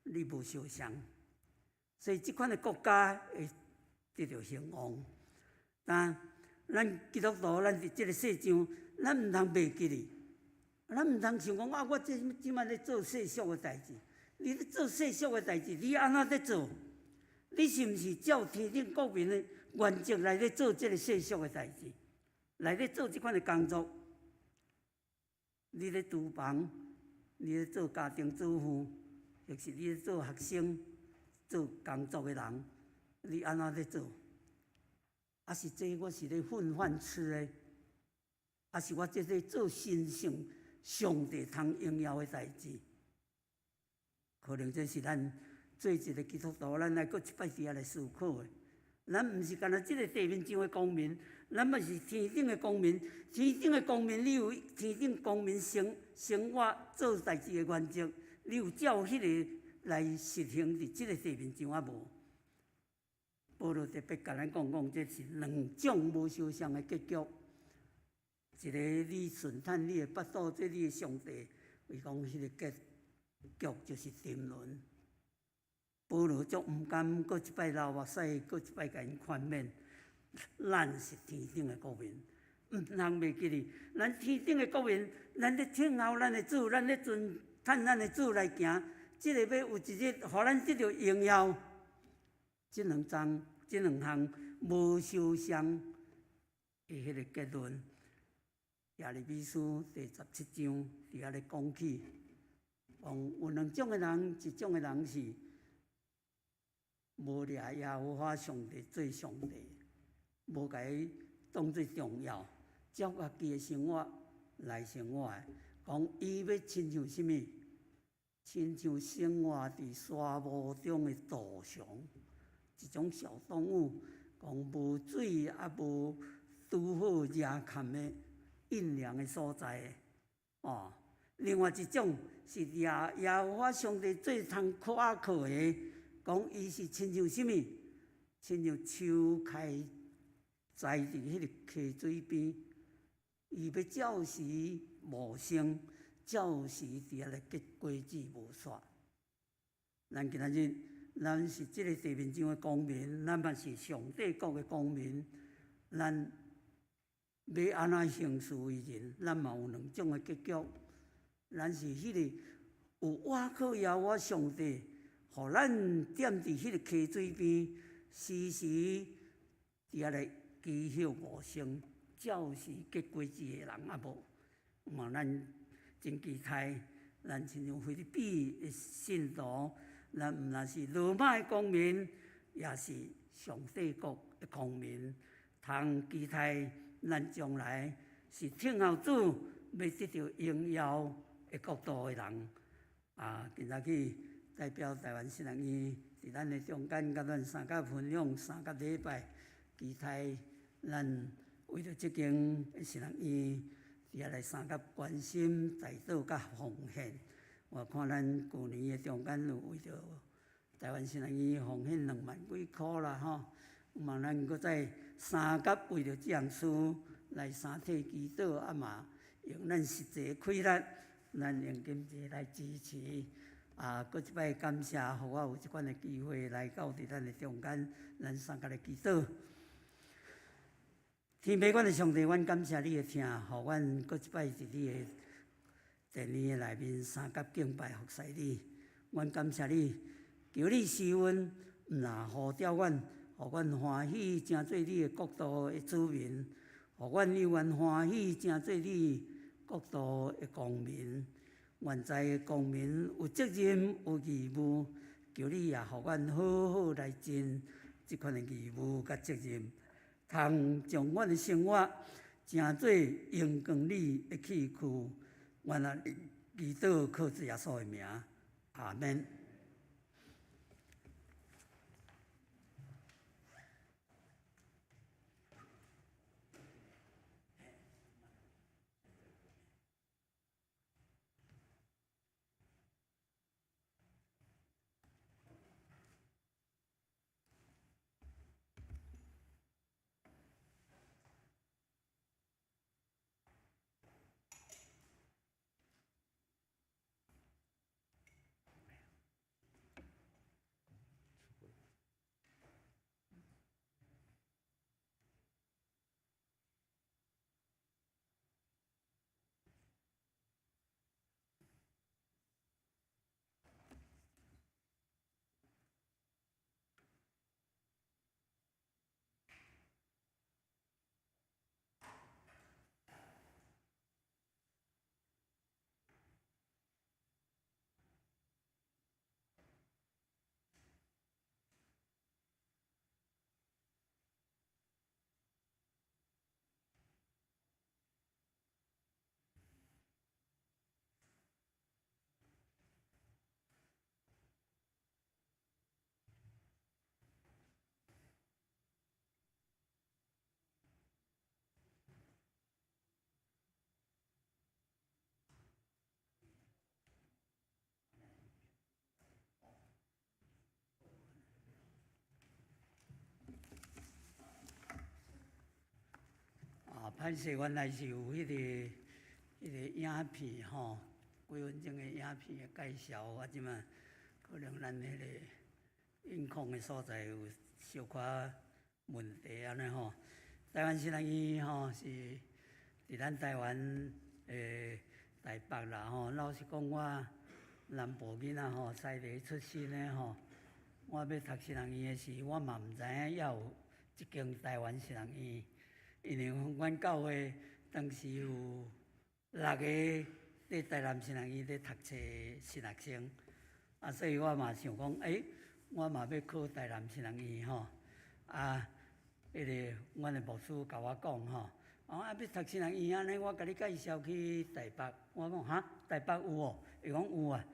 你無相像，所以這款的國家會得著興旺。但咱基督徒，咱佇這个世上，咱毋通袂記哩，咱毋通想講啊，我這這擺咧做世俗的代誌，你咧做世俗的代誌，你按怎咧做？你是毋是照天頂國民的原則來咧做這个世俗的代誌，來咧做這款的工作？你咧廚房，你咧做家庭主婦，抑是你咧做學生、做工作的人，你按怎咧做？抑是這我是咧混飯吃的，抑是我這咧做神聖上帝通榮耀的代誌？可能這是咱做一个基督徒，咱愛閣一擺佇遐來思考的。咱毋是干焦這个地面上的公民，咱嘛是天頂的公民。天頂的公民，你有天頂公民生活做代誌的原則，你有照彼个來實行佇這个地面上啊無？保羅特別共咱講講，這是兩種無相像的結局。一个你順趁你的腹肚，這你的上帝，伊講彼个結局就是沉淪。保羅足毋甘，閣一擺流目屎，閣一擺共𪜶勸勉。咱是天頂的國民，毋通袂記哩。咱天頂的國民，咱咧聽候咱的主，咱咧尊趁咱的主來行。這个欲有一日，予咱得著榮耀。這兩樁，這兩項無相像的彼个結論，耶利米書第十七章佇遐咧講起，講有兩種的人，一種的人是無掠耶和華上帝做上帝，無共伊當做重要，照家己的生活來生活的。講伊欲親像啥物？親像生活佇沙漠中的杜熊，一種小動物，講無水啊，無拄好遮崁的陰涼的所在的。哦，另外一種是掠耶和華上帝做通可靠的，講伊是親像啥物？親像樹開栽佇彼个溪水邊，伊欲照時茂盛，照時佇遐來結果子無煞。咱今仔日，咱是這个地面上的公民，咱嘛是上帝國的公民。咱欲按怎行事為人，咱嘛有兩種的結局。咱是彼个有倚靠耶和華上帝，予咱踮佇彼个溪水邊，時時佇遐來祈求茂盛，照時結果子的人啊無？嘛，咱真期待，咱親像腓立比的信徒，咱毋但是羅馬的公民，也是上帝國的公民，通期待咱將來是聽候主欲得著榮耀的國度的人。啊，今仔日代表台灣神學院，佇咱的中間，共咱相佮分享三個禮拜，期待咱為著這間神學院，佇遐來相佮關心、代禱佮奉獻。我看咱舊年的中間有為著台灣神學院奉獻2萬幾箍啦吼，嘛咱閣再相佮為著這項事來三體祈禱，啊嘛用咱實際氣力，咱用金錢來支持。啊，閣一擺感謝，予我有這款的機會來到佇咱的中間，咱相佮來祈禱。天父，阮的上帝，阮感謝你的疼，予阮閣一擺佇你的殿裡的內面相佮敬拜服侍你。阮感謝你，求你施恩，毋若呼召阮，予阮歡喜成做你的國度的子民，予阮有願歡喜成做你國度的公民。願知公民有責任有義務，求你也予阮好好來盡這款的義務佮責任，通將阮的生活成做榮光你的器具。阮啊祈禱靠主耶穌的名，阿們。啊，歹勢，原來是有彼個影片吼，幾分鐘的影片的介紹，啊，這馬可能咱彼個音控的所在有小可問題按呢吼。台灣神學院吼是佇咱台灣的台北啦吼。老實講，我南部囡仔吼，西螺出身的吼，我欲讀神學院的時，我嘛毋知影猶有這間台灣神學院。因為阮教會當時有六個佇台南神學院咧讀冊神學生，啊，所以我嘛想講，欸，我嘛欲考台南神學院吼，啊，彼个阮的牧師共我講吼，啊，欲讀神學院按呢，我共你介紹去台北。我講哈，台北有哦？伊講有啊，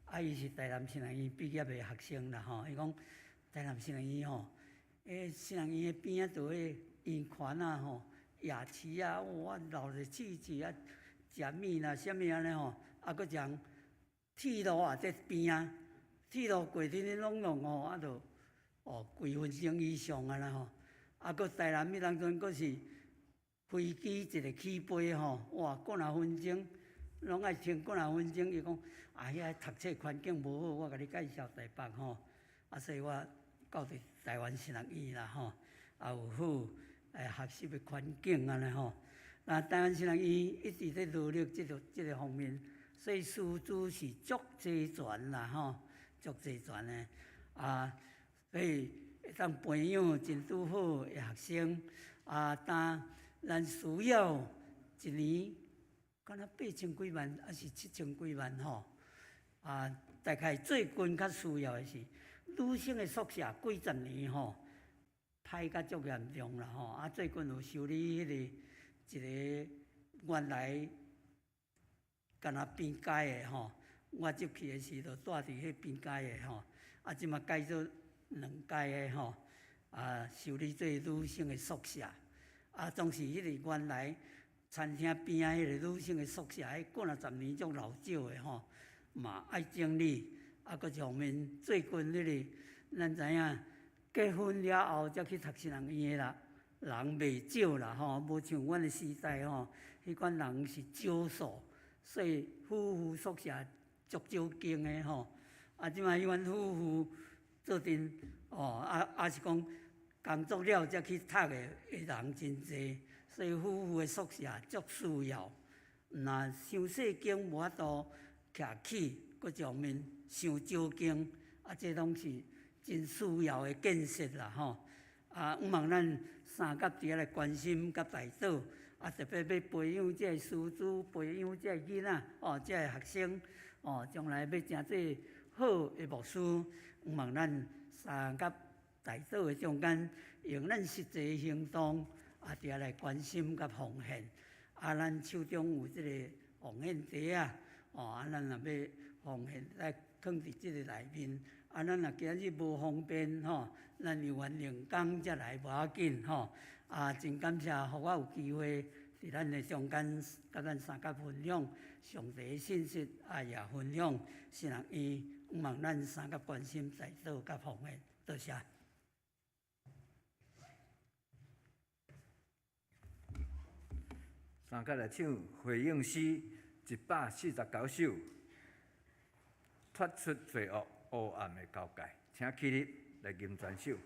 啊，伊是台南神學院畢業的學生啦吼，伊講台南神學院吼，彼神學院的邊仔就彼圓環啊吼，夜市啊，哇，鬧熱刺刺啊，食麵啦，啥物按呢吼，啊，閣將鐵路也佇邊仔，鐵路過恁咧攏弄吼，啊，著哦幾分鐘以上啊啦吼，啊，閣台南彼當陣閣是飛機一个起飛吼，哇，幾若分鐘，攏愛停幾若分鐘。伊講啊，遐讀冊環境無好，我共你介紹台北吼，啊，所以我到佇台灣神學院啦吼，也有好學習的環境按呢吼。那台灣神學院一直咧努力這個方面，所以師資是足齊全啦吼，足齊全的啊，所以會當培養真拄好的學生啊。當咱需要一年，敢若8千幾萬，抑是7千幾萬吼啊？大概最近較需要的是女生的宿舍，幾十年吼歹甲足嚴重啦吼啊！最近有修理彼個一个原來敢若邊街的吼，我入去的時就住佇彼邊街的吼，啊，這馬改做兩階的吼，啊，修理做女生的宿舍，啊，總是彼个原來餐廳邊仔彼个女生的宿舍，彼幾若十年足老舊的吼，嘛愛整理，啊，閣一方面最近彼个咱知影結婚了後才去讀神學院的啦，人袂少啦吼，無像阮的時代吼，彼款人是少數，所以夫婦宿舍足少間的吼。啊，這擺彼款夫婦做陣哦，啊啊是講工作了才去讀的的人真濟，所以夫婦的宿舍足需要。毋若傷細間無法度徛起，閣一方面傷少間，啊，這攏是真需要的建設啦吼。啊，向望咱三甲佇遐來關心佮代禱，啊，特別欲培養這个師資，培養這个囡仔，哦，這个學生，哦，將來欲成做好的牧師，向望咱三甲代禱的中間，用咱實際行動，啊，佇遐來關心佮奉獻。啊，咱手中有這個奉獻袋仔，哦，啊，咱若欲奉獻，來囥佇這个內面。啊，咱若今日無方便吼，咱猶原另工才來無要緊吼。啊，真感謝，予我有機會佇咱的中間，佮咱三甲分享上帝的信息，啊，也分享神學院，向望咱三甲關心代禱佮奉獻，多謝。三甲來唱回應詩149首，脫出罪惡黑暗的交界，請起立來吟全首。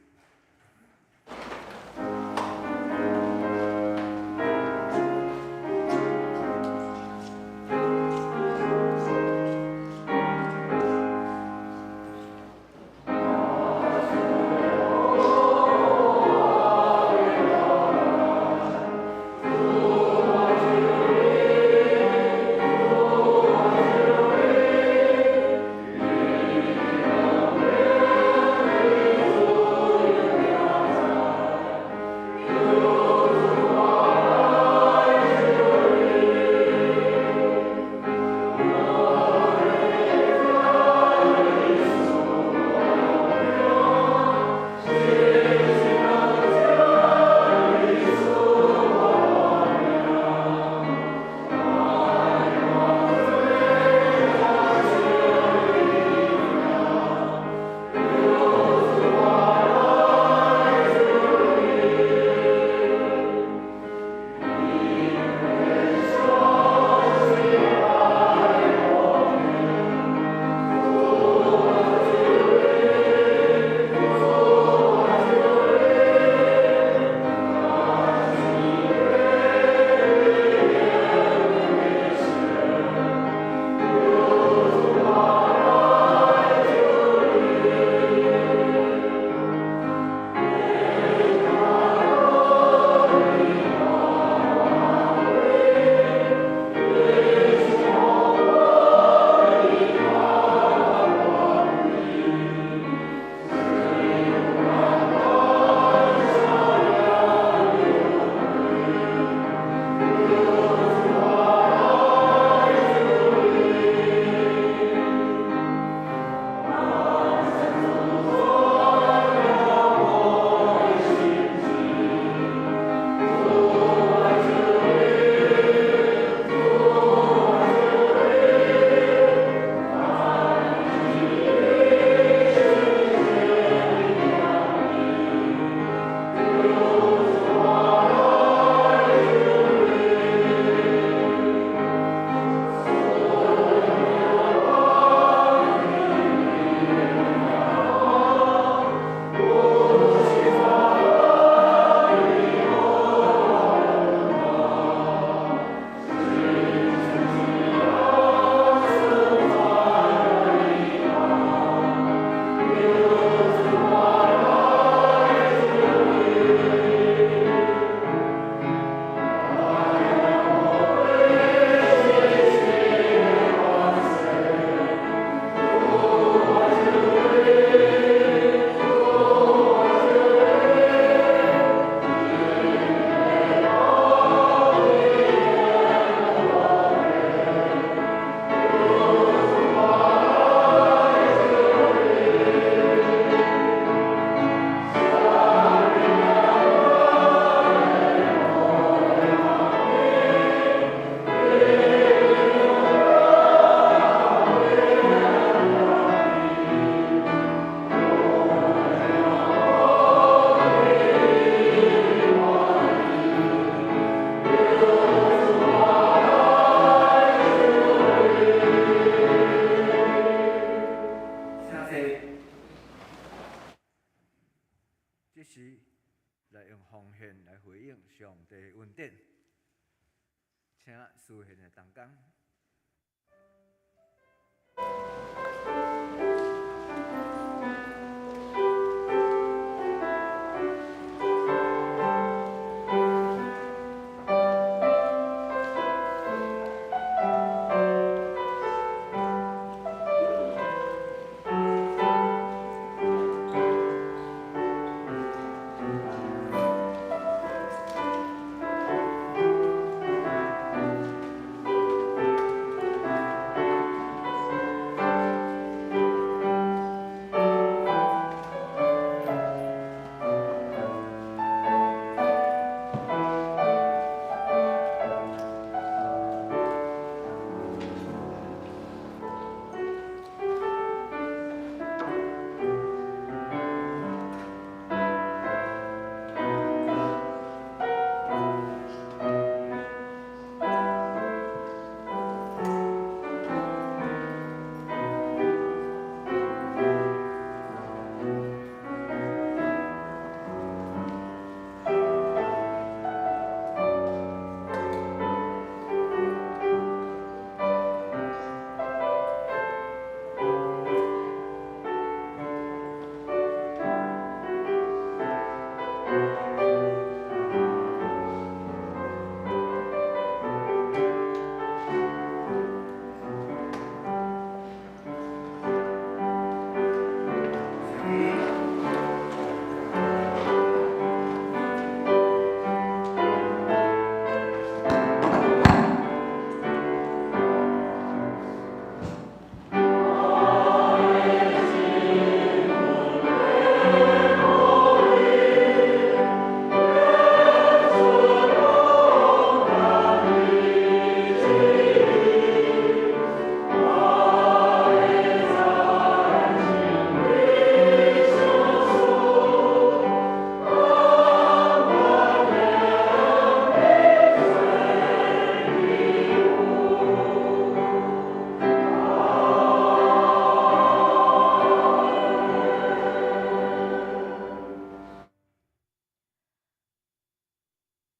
請司獻的同工。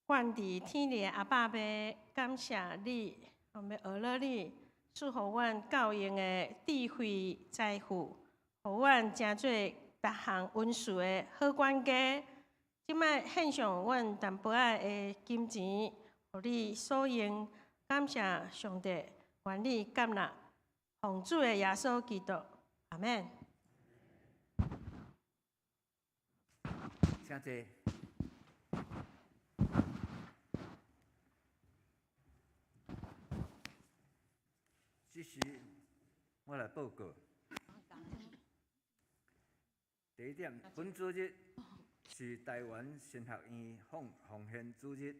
阮佇天的阿爸母，感謝你，我欲學了你，賜予阮夠用的智慧財富，予阮成做逐項恩賜的好管家。這擺獻上阮淡薄仔的金錢，予你所用，感謝上帝，願你接納，奉主的耶穌基督，阿們。請坐。這時，我來報告。第一點，本主日是臺灣神學院奉奉獻主日，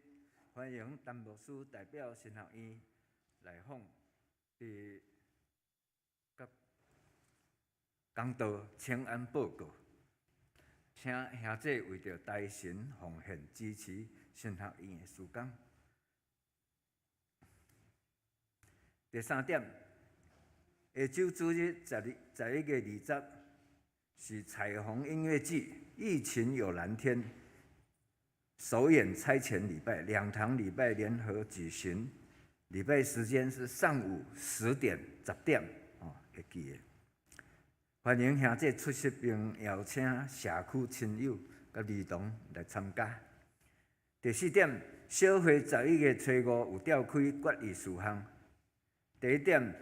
歡迎陳牧師代表神學院來訪，佇佮講道請安報告，請兄弟為著台神奉獻支持神學院的事工。第三點，下週主日十二11月20是彩虹音樂季，疫情有藍天，首演差遣禮拜，兩堂禮拜聯合舉行，禮拜時間是上午10點10點，哦，會記得。歡迎兄弟出席並邀請社區親友佮兒童來參加。第四點，小會11月初五有召開決議事項。第一點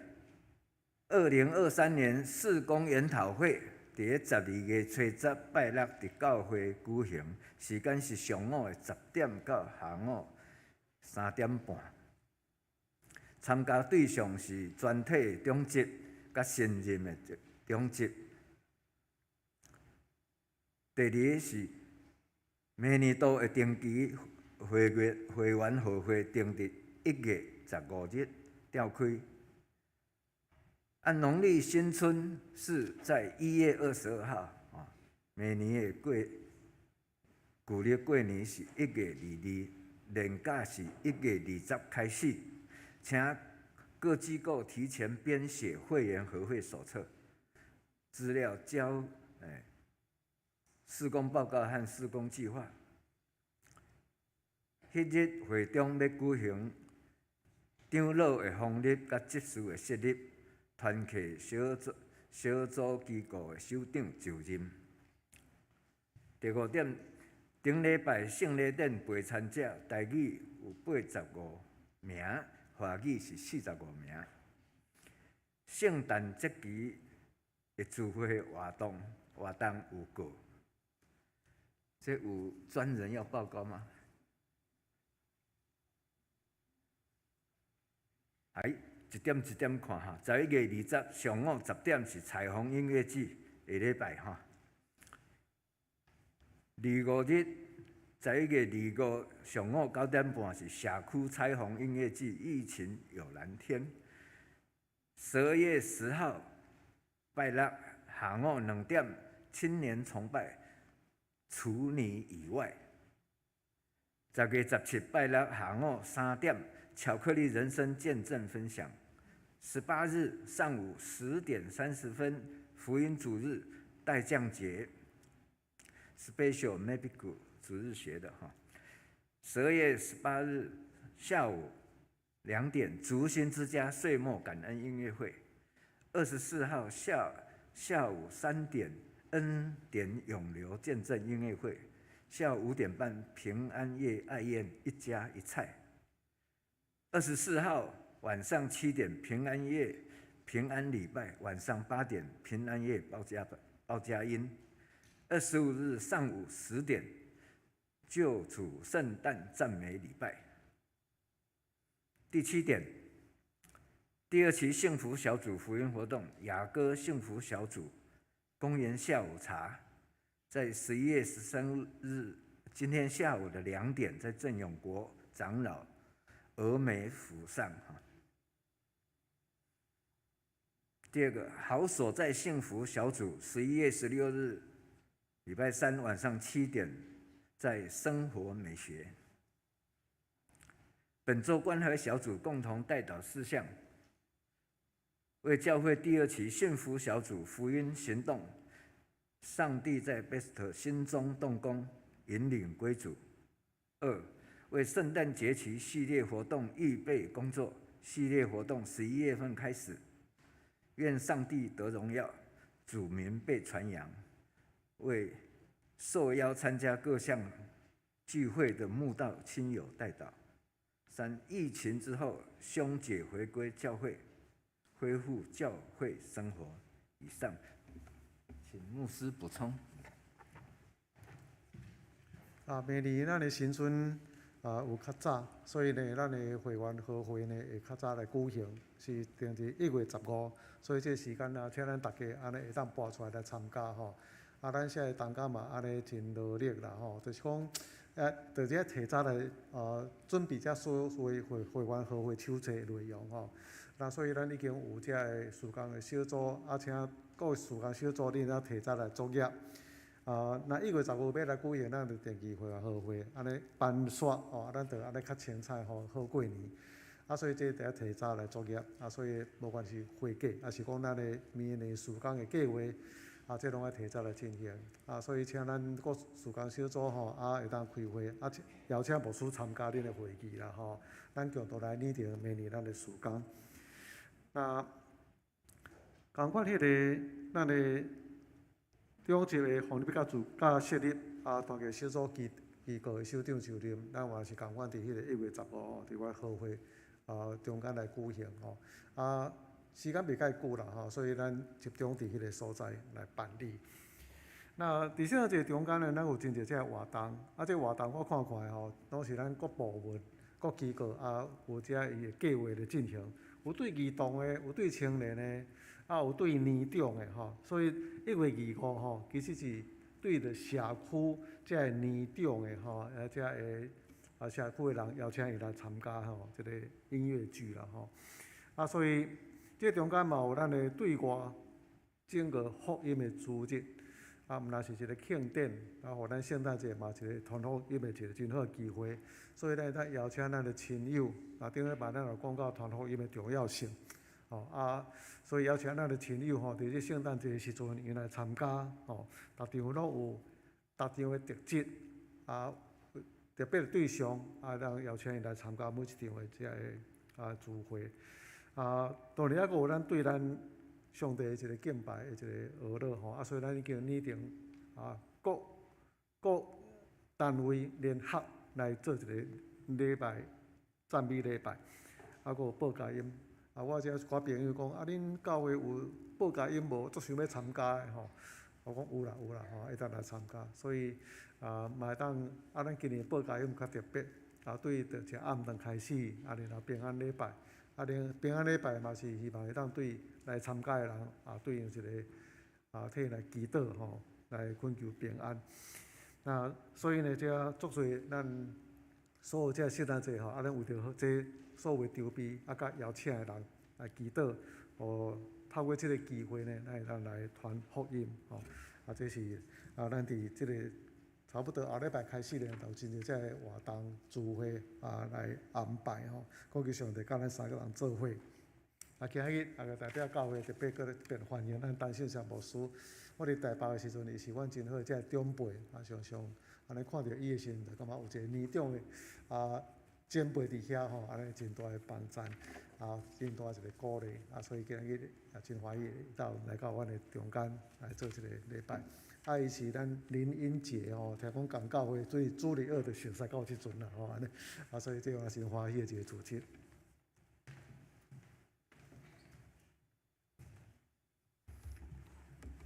，2023年事工研討會佇咧12月初十拜六佇教會舉行，時間是上午的10點到下午3點半。參加對象是全體長執佮新任的長執。第二個是明年度的定期會月會員會會定佇1月15日召開。按農曆新春是在1月22號啊，明年的過舊曆過年是1月22，年假是1月20開始，請各機構提前編寫會員合會手冊，資料交施工報告和施工計劃。彼日會中欲舉行長老的封立佮執事的設立，團契小組小組機構的首長就任。第五點，頂禮拜聖禮典備餐者，台語有85名，華語是45名。聖誕節期的聚會活動活動有過，這有專人要報告嗎？哎，一點一點看哈。11月20上午10點是彩虹音樂季，下禮拜哈。25日，11月25上午9點半是社區彩虹音樂季，疫情有藍天。12月10號拜六下午2點，青年崇拜，除你以外。10月17拜六下午3點，巧克力人生見證分享。18日上午10點30分，福音主日待降節，Special Medical 主日學的哈。12月18日下午2點，竹心之家歲末感恩音樂會。24號下午3點，恩典湧流見證音樂會。下午5點半，平安夜愛宴一家一菜。24號晚上7點，平安夜平安禮拜；晚上8點，平安夜報佳音。25日上午10點，救主聖誕讚美禮拜。第七點，第二期幸福小組福音活動，雅歌幸福小組公園下午茶，在11月13日今天下午的2點，在鄭永國長老峨眉府上哈。第二個好所在幸福小組，11月16日禮拜三晚上7點，在生活美學。本週關懷小組共同代禱事項，為教會第二期幸福小組福音行動，上帝在 Best 心中動工，引領歸主。二，為聖誕節期系列活動預備工作，系列活動11月份開始，願上帝得榮耀，主名被傳揚。為受邀參加各項聚會的慕道親友代禱。三、疫情之後，兄姐回歸教會，恢復教會生活。以上，請牧師補充。啊，明年咱的新春啊有較早，所以呢，咱的會員和會呢會較早來舉行，是定佇1月15，所以這個時間啊，請咱大家按呢會當撥出來來參加吼。啊，咱現在同工嘛按呢真努力啦吼，就是講。啊，就是提早來啊，準備這所有會會員和會手冊的內容吼。那所以咱已經有這个事工的小組，啊，請各位事工小組恁啊提早來作業。啊，若1月15欲來舉行，咱就定期會員和會，按呢辦煞吼，啊，咱就按呢較清彩吼，好過年。啊，所以這得提早來作業。啊，所以無管是會計，抑是講咱的明年事工的計劃。啊，這攏愛提早來進行，啊，所以請咱各事工小組吼，啊，會當開會，啊，邀請牧師參加恁的會議啦吼，咱共同來擬定明年咱的事工。那仝款彼个咱的長執的封立佮組佮設立，啊，團契小組機機構的首長就任，咱嘛是仝款佇彼个1月15吼，佇阮和會啊中間來舉行吼，啊。時間袂介久啦吼，所以咱集中佇彼个所在來辦理。那佇聖誕節中間呢，咱有真濟這个活動，啊，這個活動我看看吼，攏是咱各部門、各機構啊，有這伊的計劃咧進行，有對兒童的，有對青年的，啊，有對年長的吼。所以1月25吼，其實是對著社區這个年長的吼，啊，這个啊社區的人邀請伊來參加吼，這个音樂劇啦吼。啊，所以。這中間嘛有咱的對外整個福音的主日，啊，毋但是一個慶典，啊，予咱聖誕節嘛一個傳福音的一個真好機會。所以咱會當邀請咱的親友，啊，頂禮拜咱有講到傳福音的重要性，吼啊，所以邀請咱的親友吼，佇這聖誕節的時陣，𪜶來參加，吼，逐場攏有逐場的特質，啊，特別的對象，啊，咱邀請𪜶來參加每一場的這个。啊聚會。啊，當然抑閣有咱對咱上帝的一個敬拜的一個娛樂吼，啊，所以咱已經擬定啊各各單位聯合來做一個禮拜讚美禮拜，啊，閣有報佳音。啊，我遮一寡朋友講，啊，恁教會有報佳音無？足想欲參加的吼。我講有啦有啦吼，會當來參加。所以啊，嘛會當啊，咱今年報佳音較特別，啊，對著食暗頓開始，啊，然後平安禮拜，啊，然平安禮拜嘛是希望會當對來參加的人啊，對應一個啊，替𪜶來祈禱吼，來懇求平安。那所以呢，這足濟咱所有這聖誕節吼，啊，咱為著這所有籌備啊，佮邀請的人來祈禱，予透過這个機會呢，咱會當來傳福音吼。啊，這是啊，咱佇這個差不多後禮拜開始呢，就有真濟這个活動聚會啊來安排吼。懇求上帝佮咱三个人做伙。啊，今日啊，代表教會特別閣特別歡迎咱陳信祥牧師。我佇台北的時陣，伊是阮真好的這个長輩，啊，常常按呢看著伊的時陣，就感覺有一個年長的啊前輩佇遐吼，按呢真大的幫贊，啊，真大一個鼓勵，啊，所以今日也真歡喜會當來到阮的中間來做這個禮拜。啊，伊是咱林英傑吼，聽講仝教會對主日學就熟似到這陣啦吼，按呢，啊，所以這嘛是歡喜的一個主日。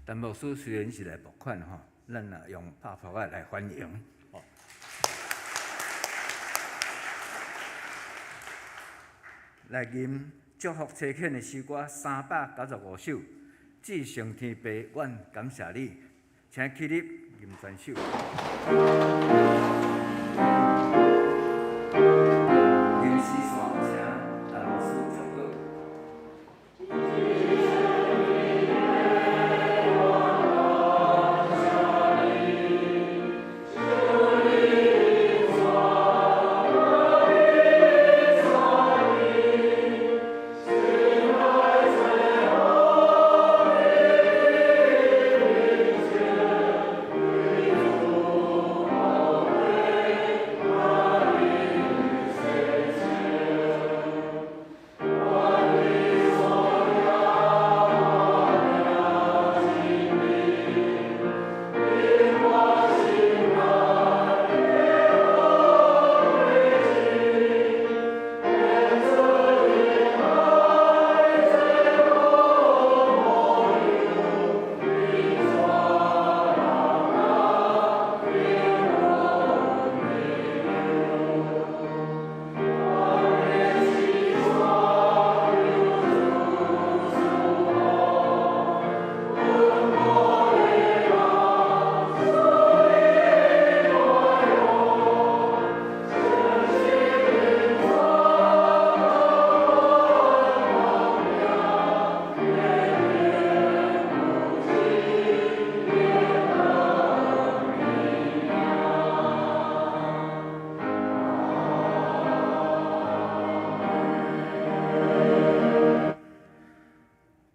陳牧師雖然是來募款吼，咱也用拍噗仔來歡迎。來吟祝福差遣的詩歌395首，至聖天父，阮感謝你，請起立，吟全首。吟詩線，請陳牧師祝福。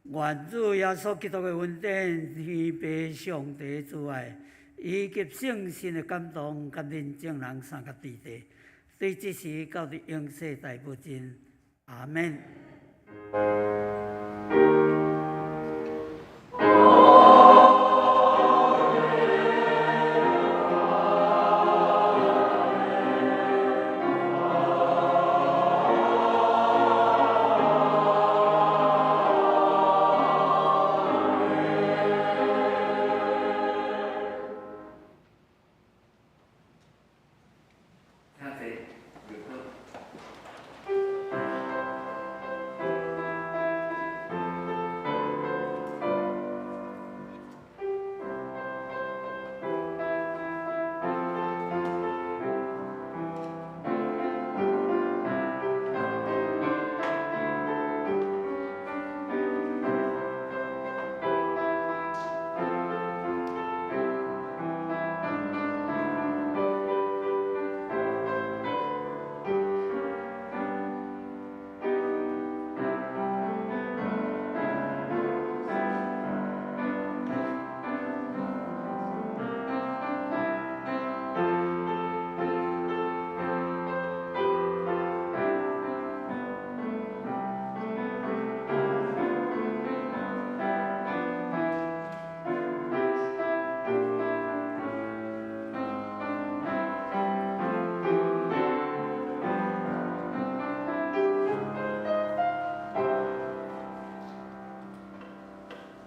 願主耶穌基督的恩典、天父上帝慈愛，以及聖神的感動，佮恁眾人相佮佇咧，對這時到佇永世代無盡。阿們。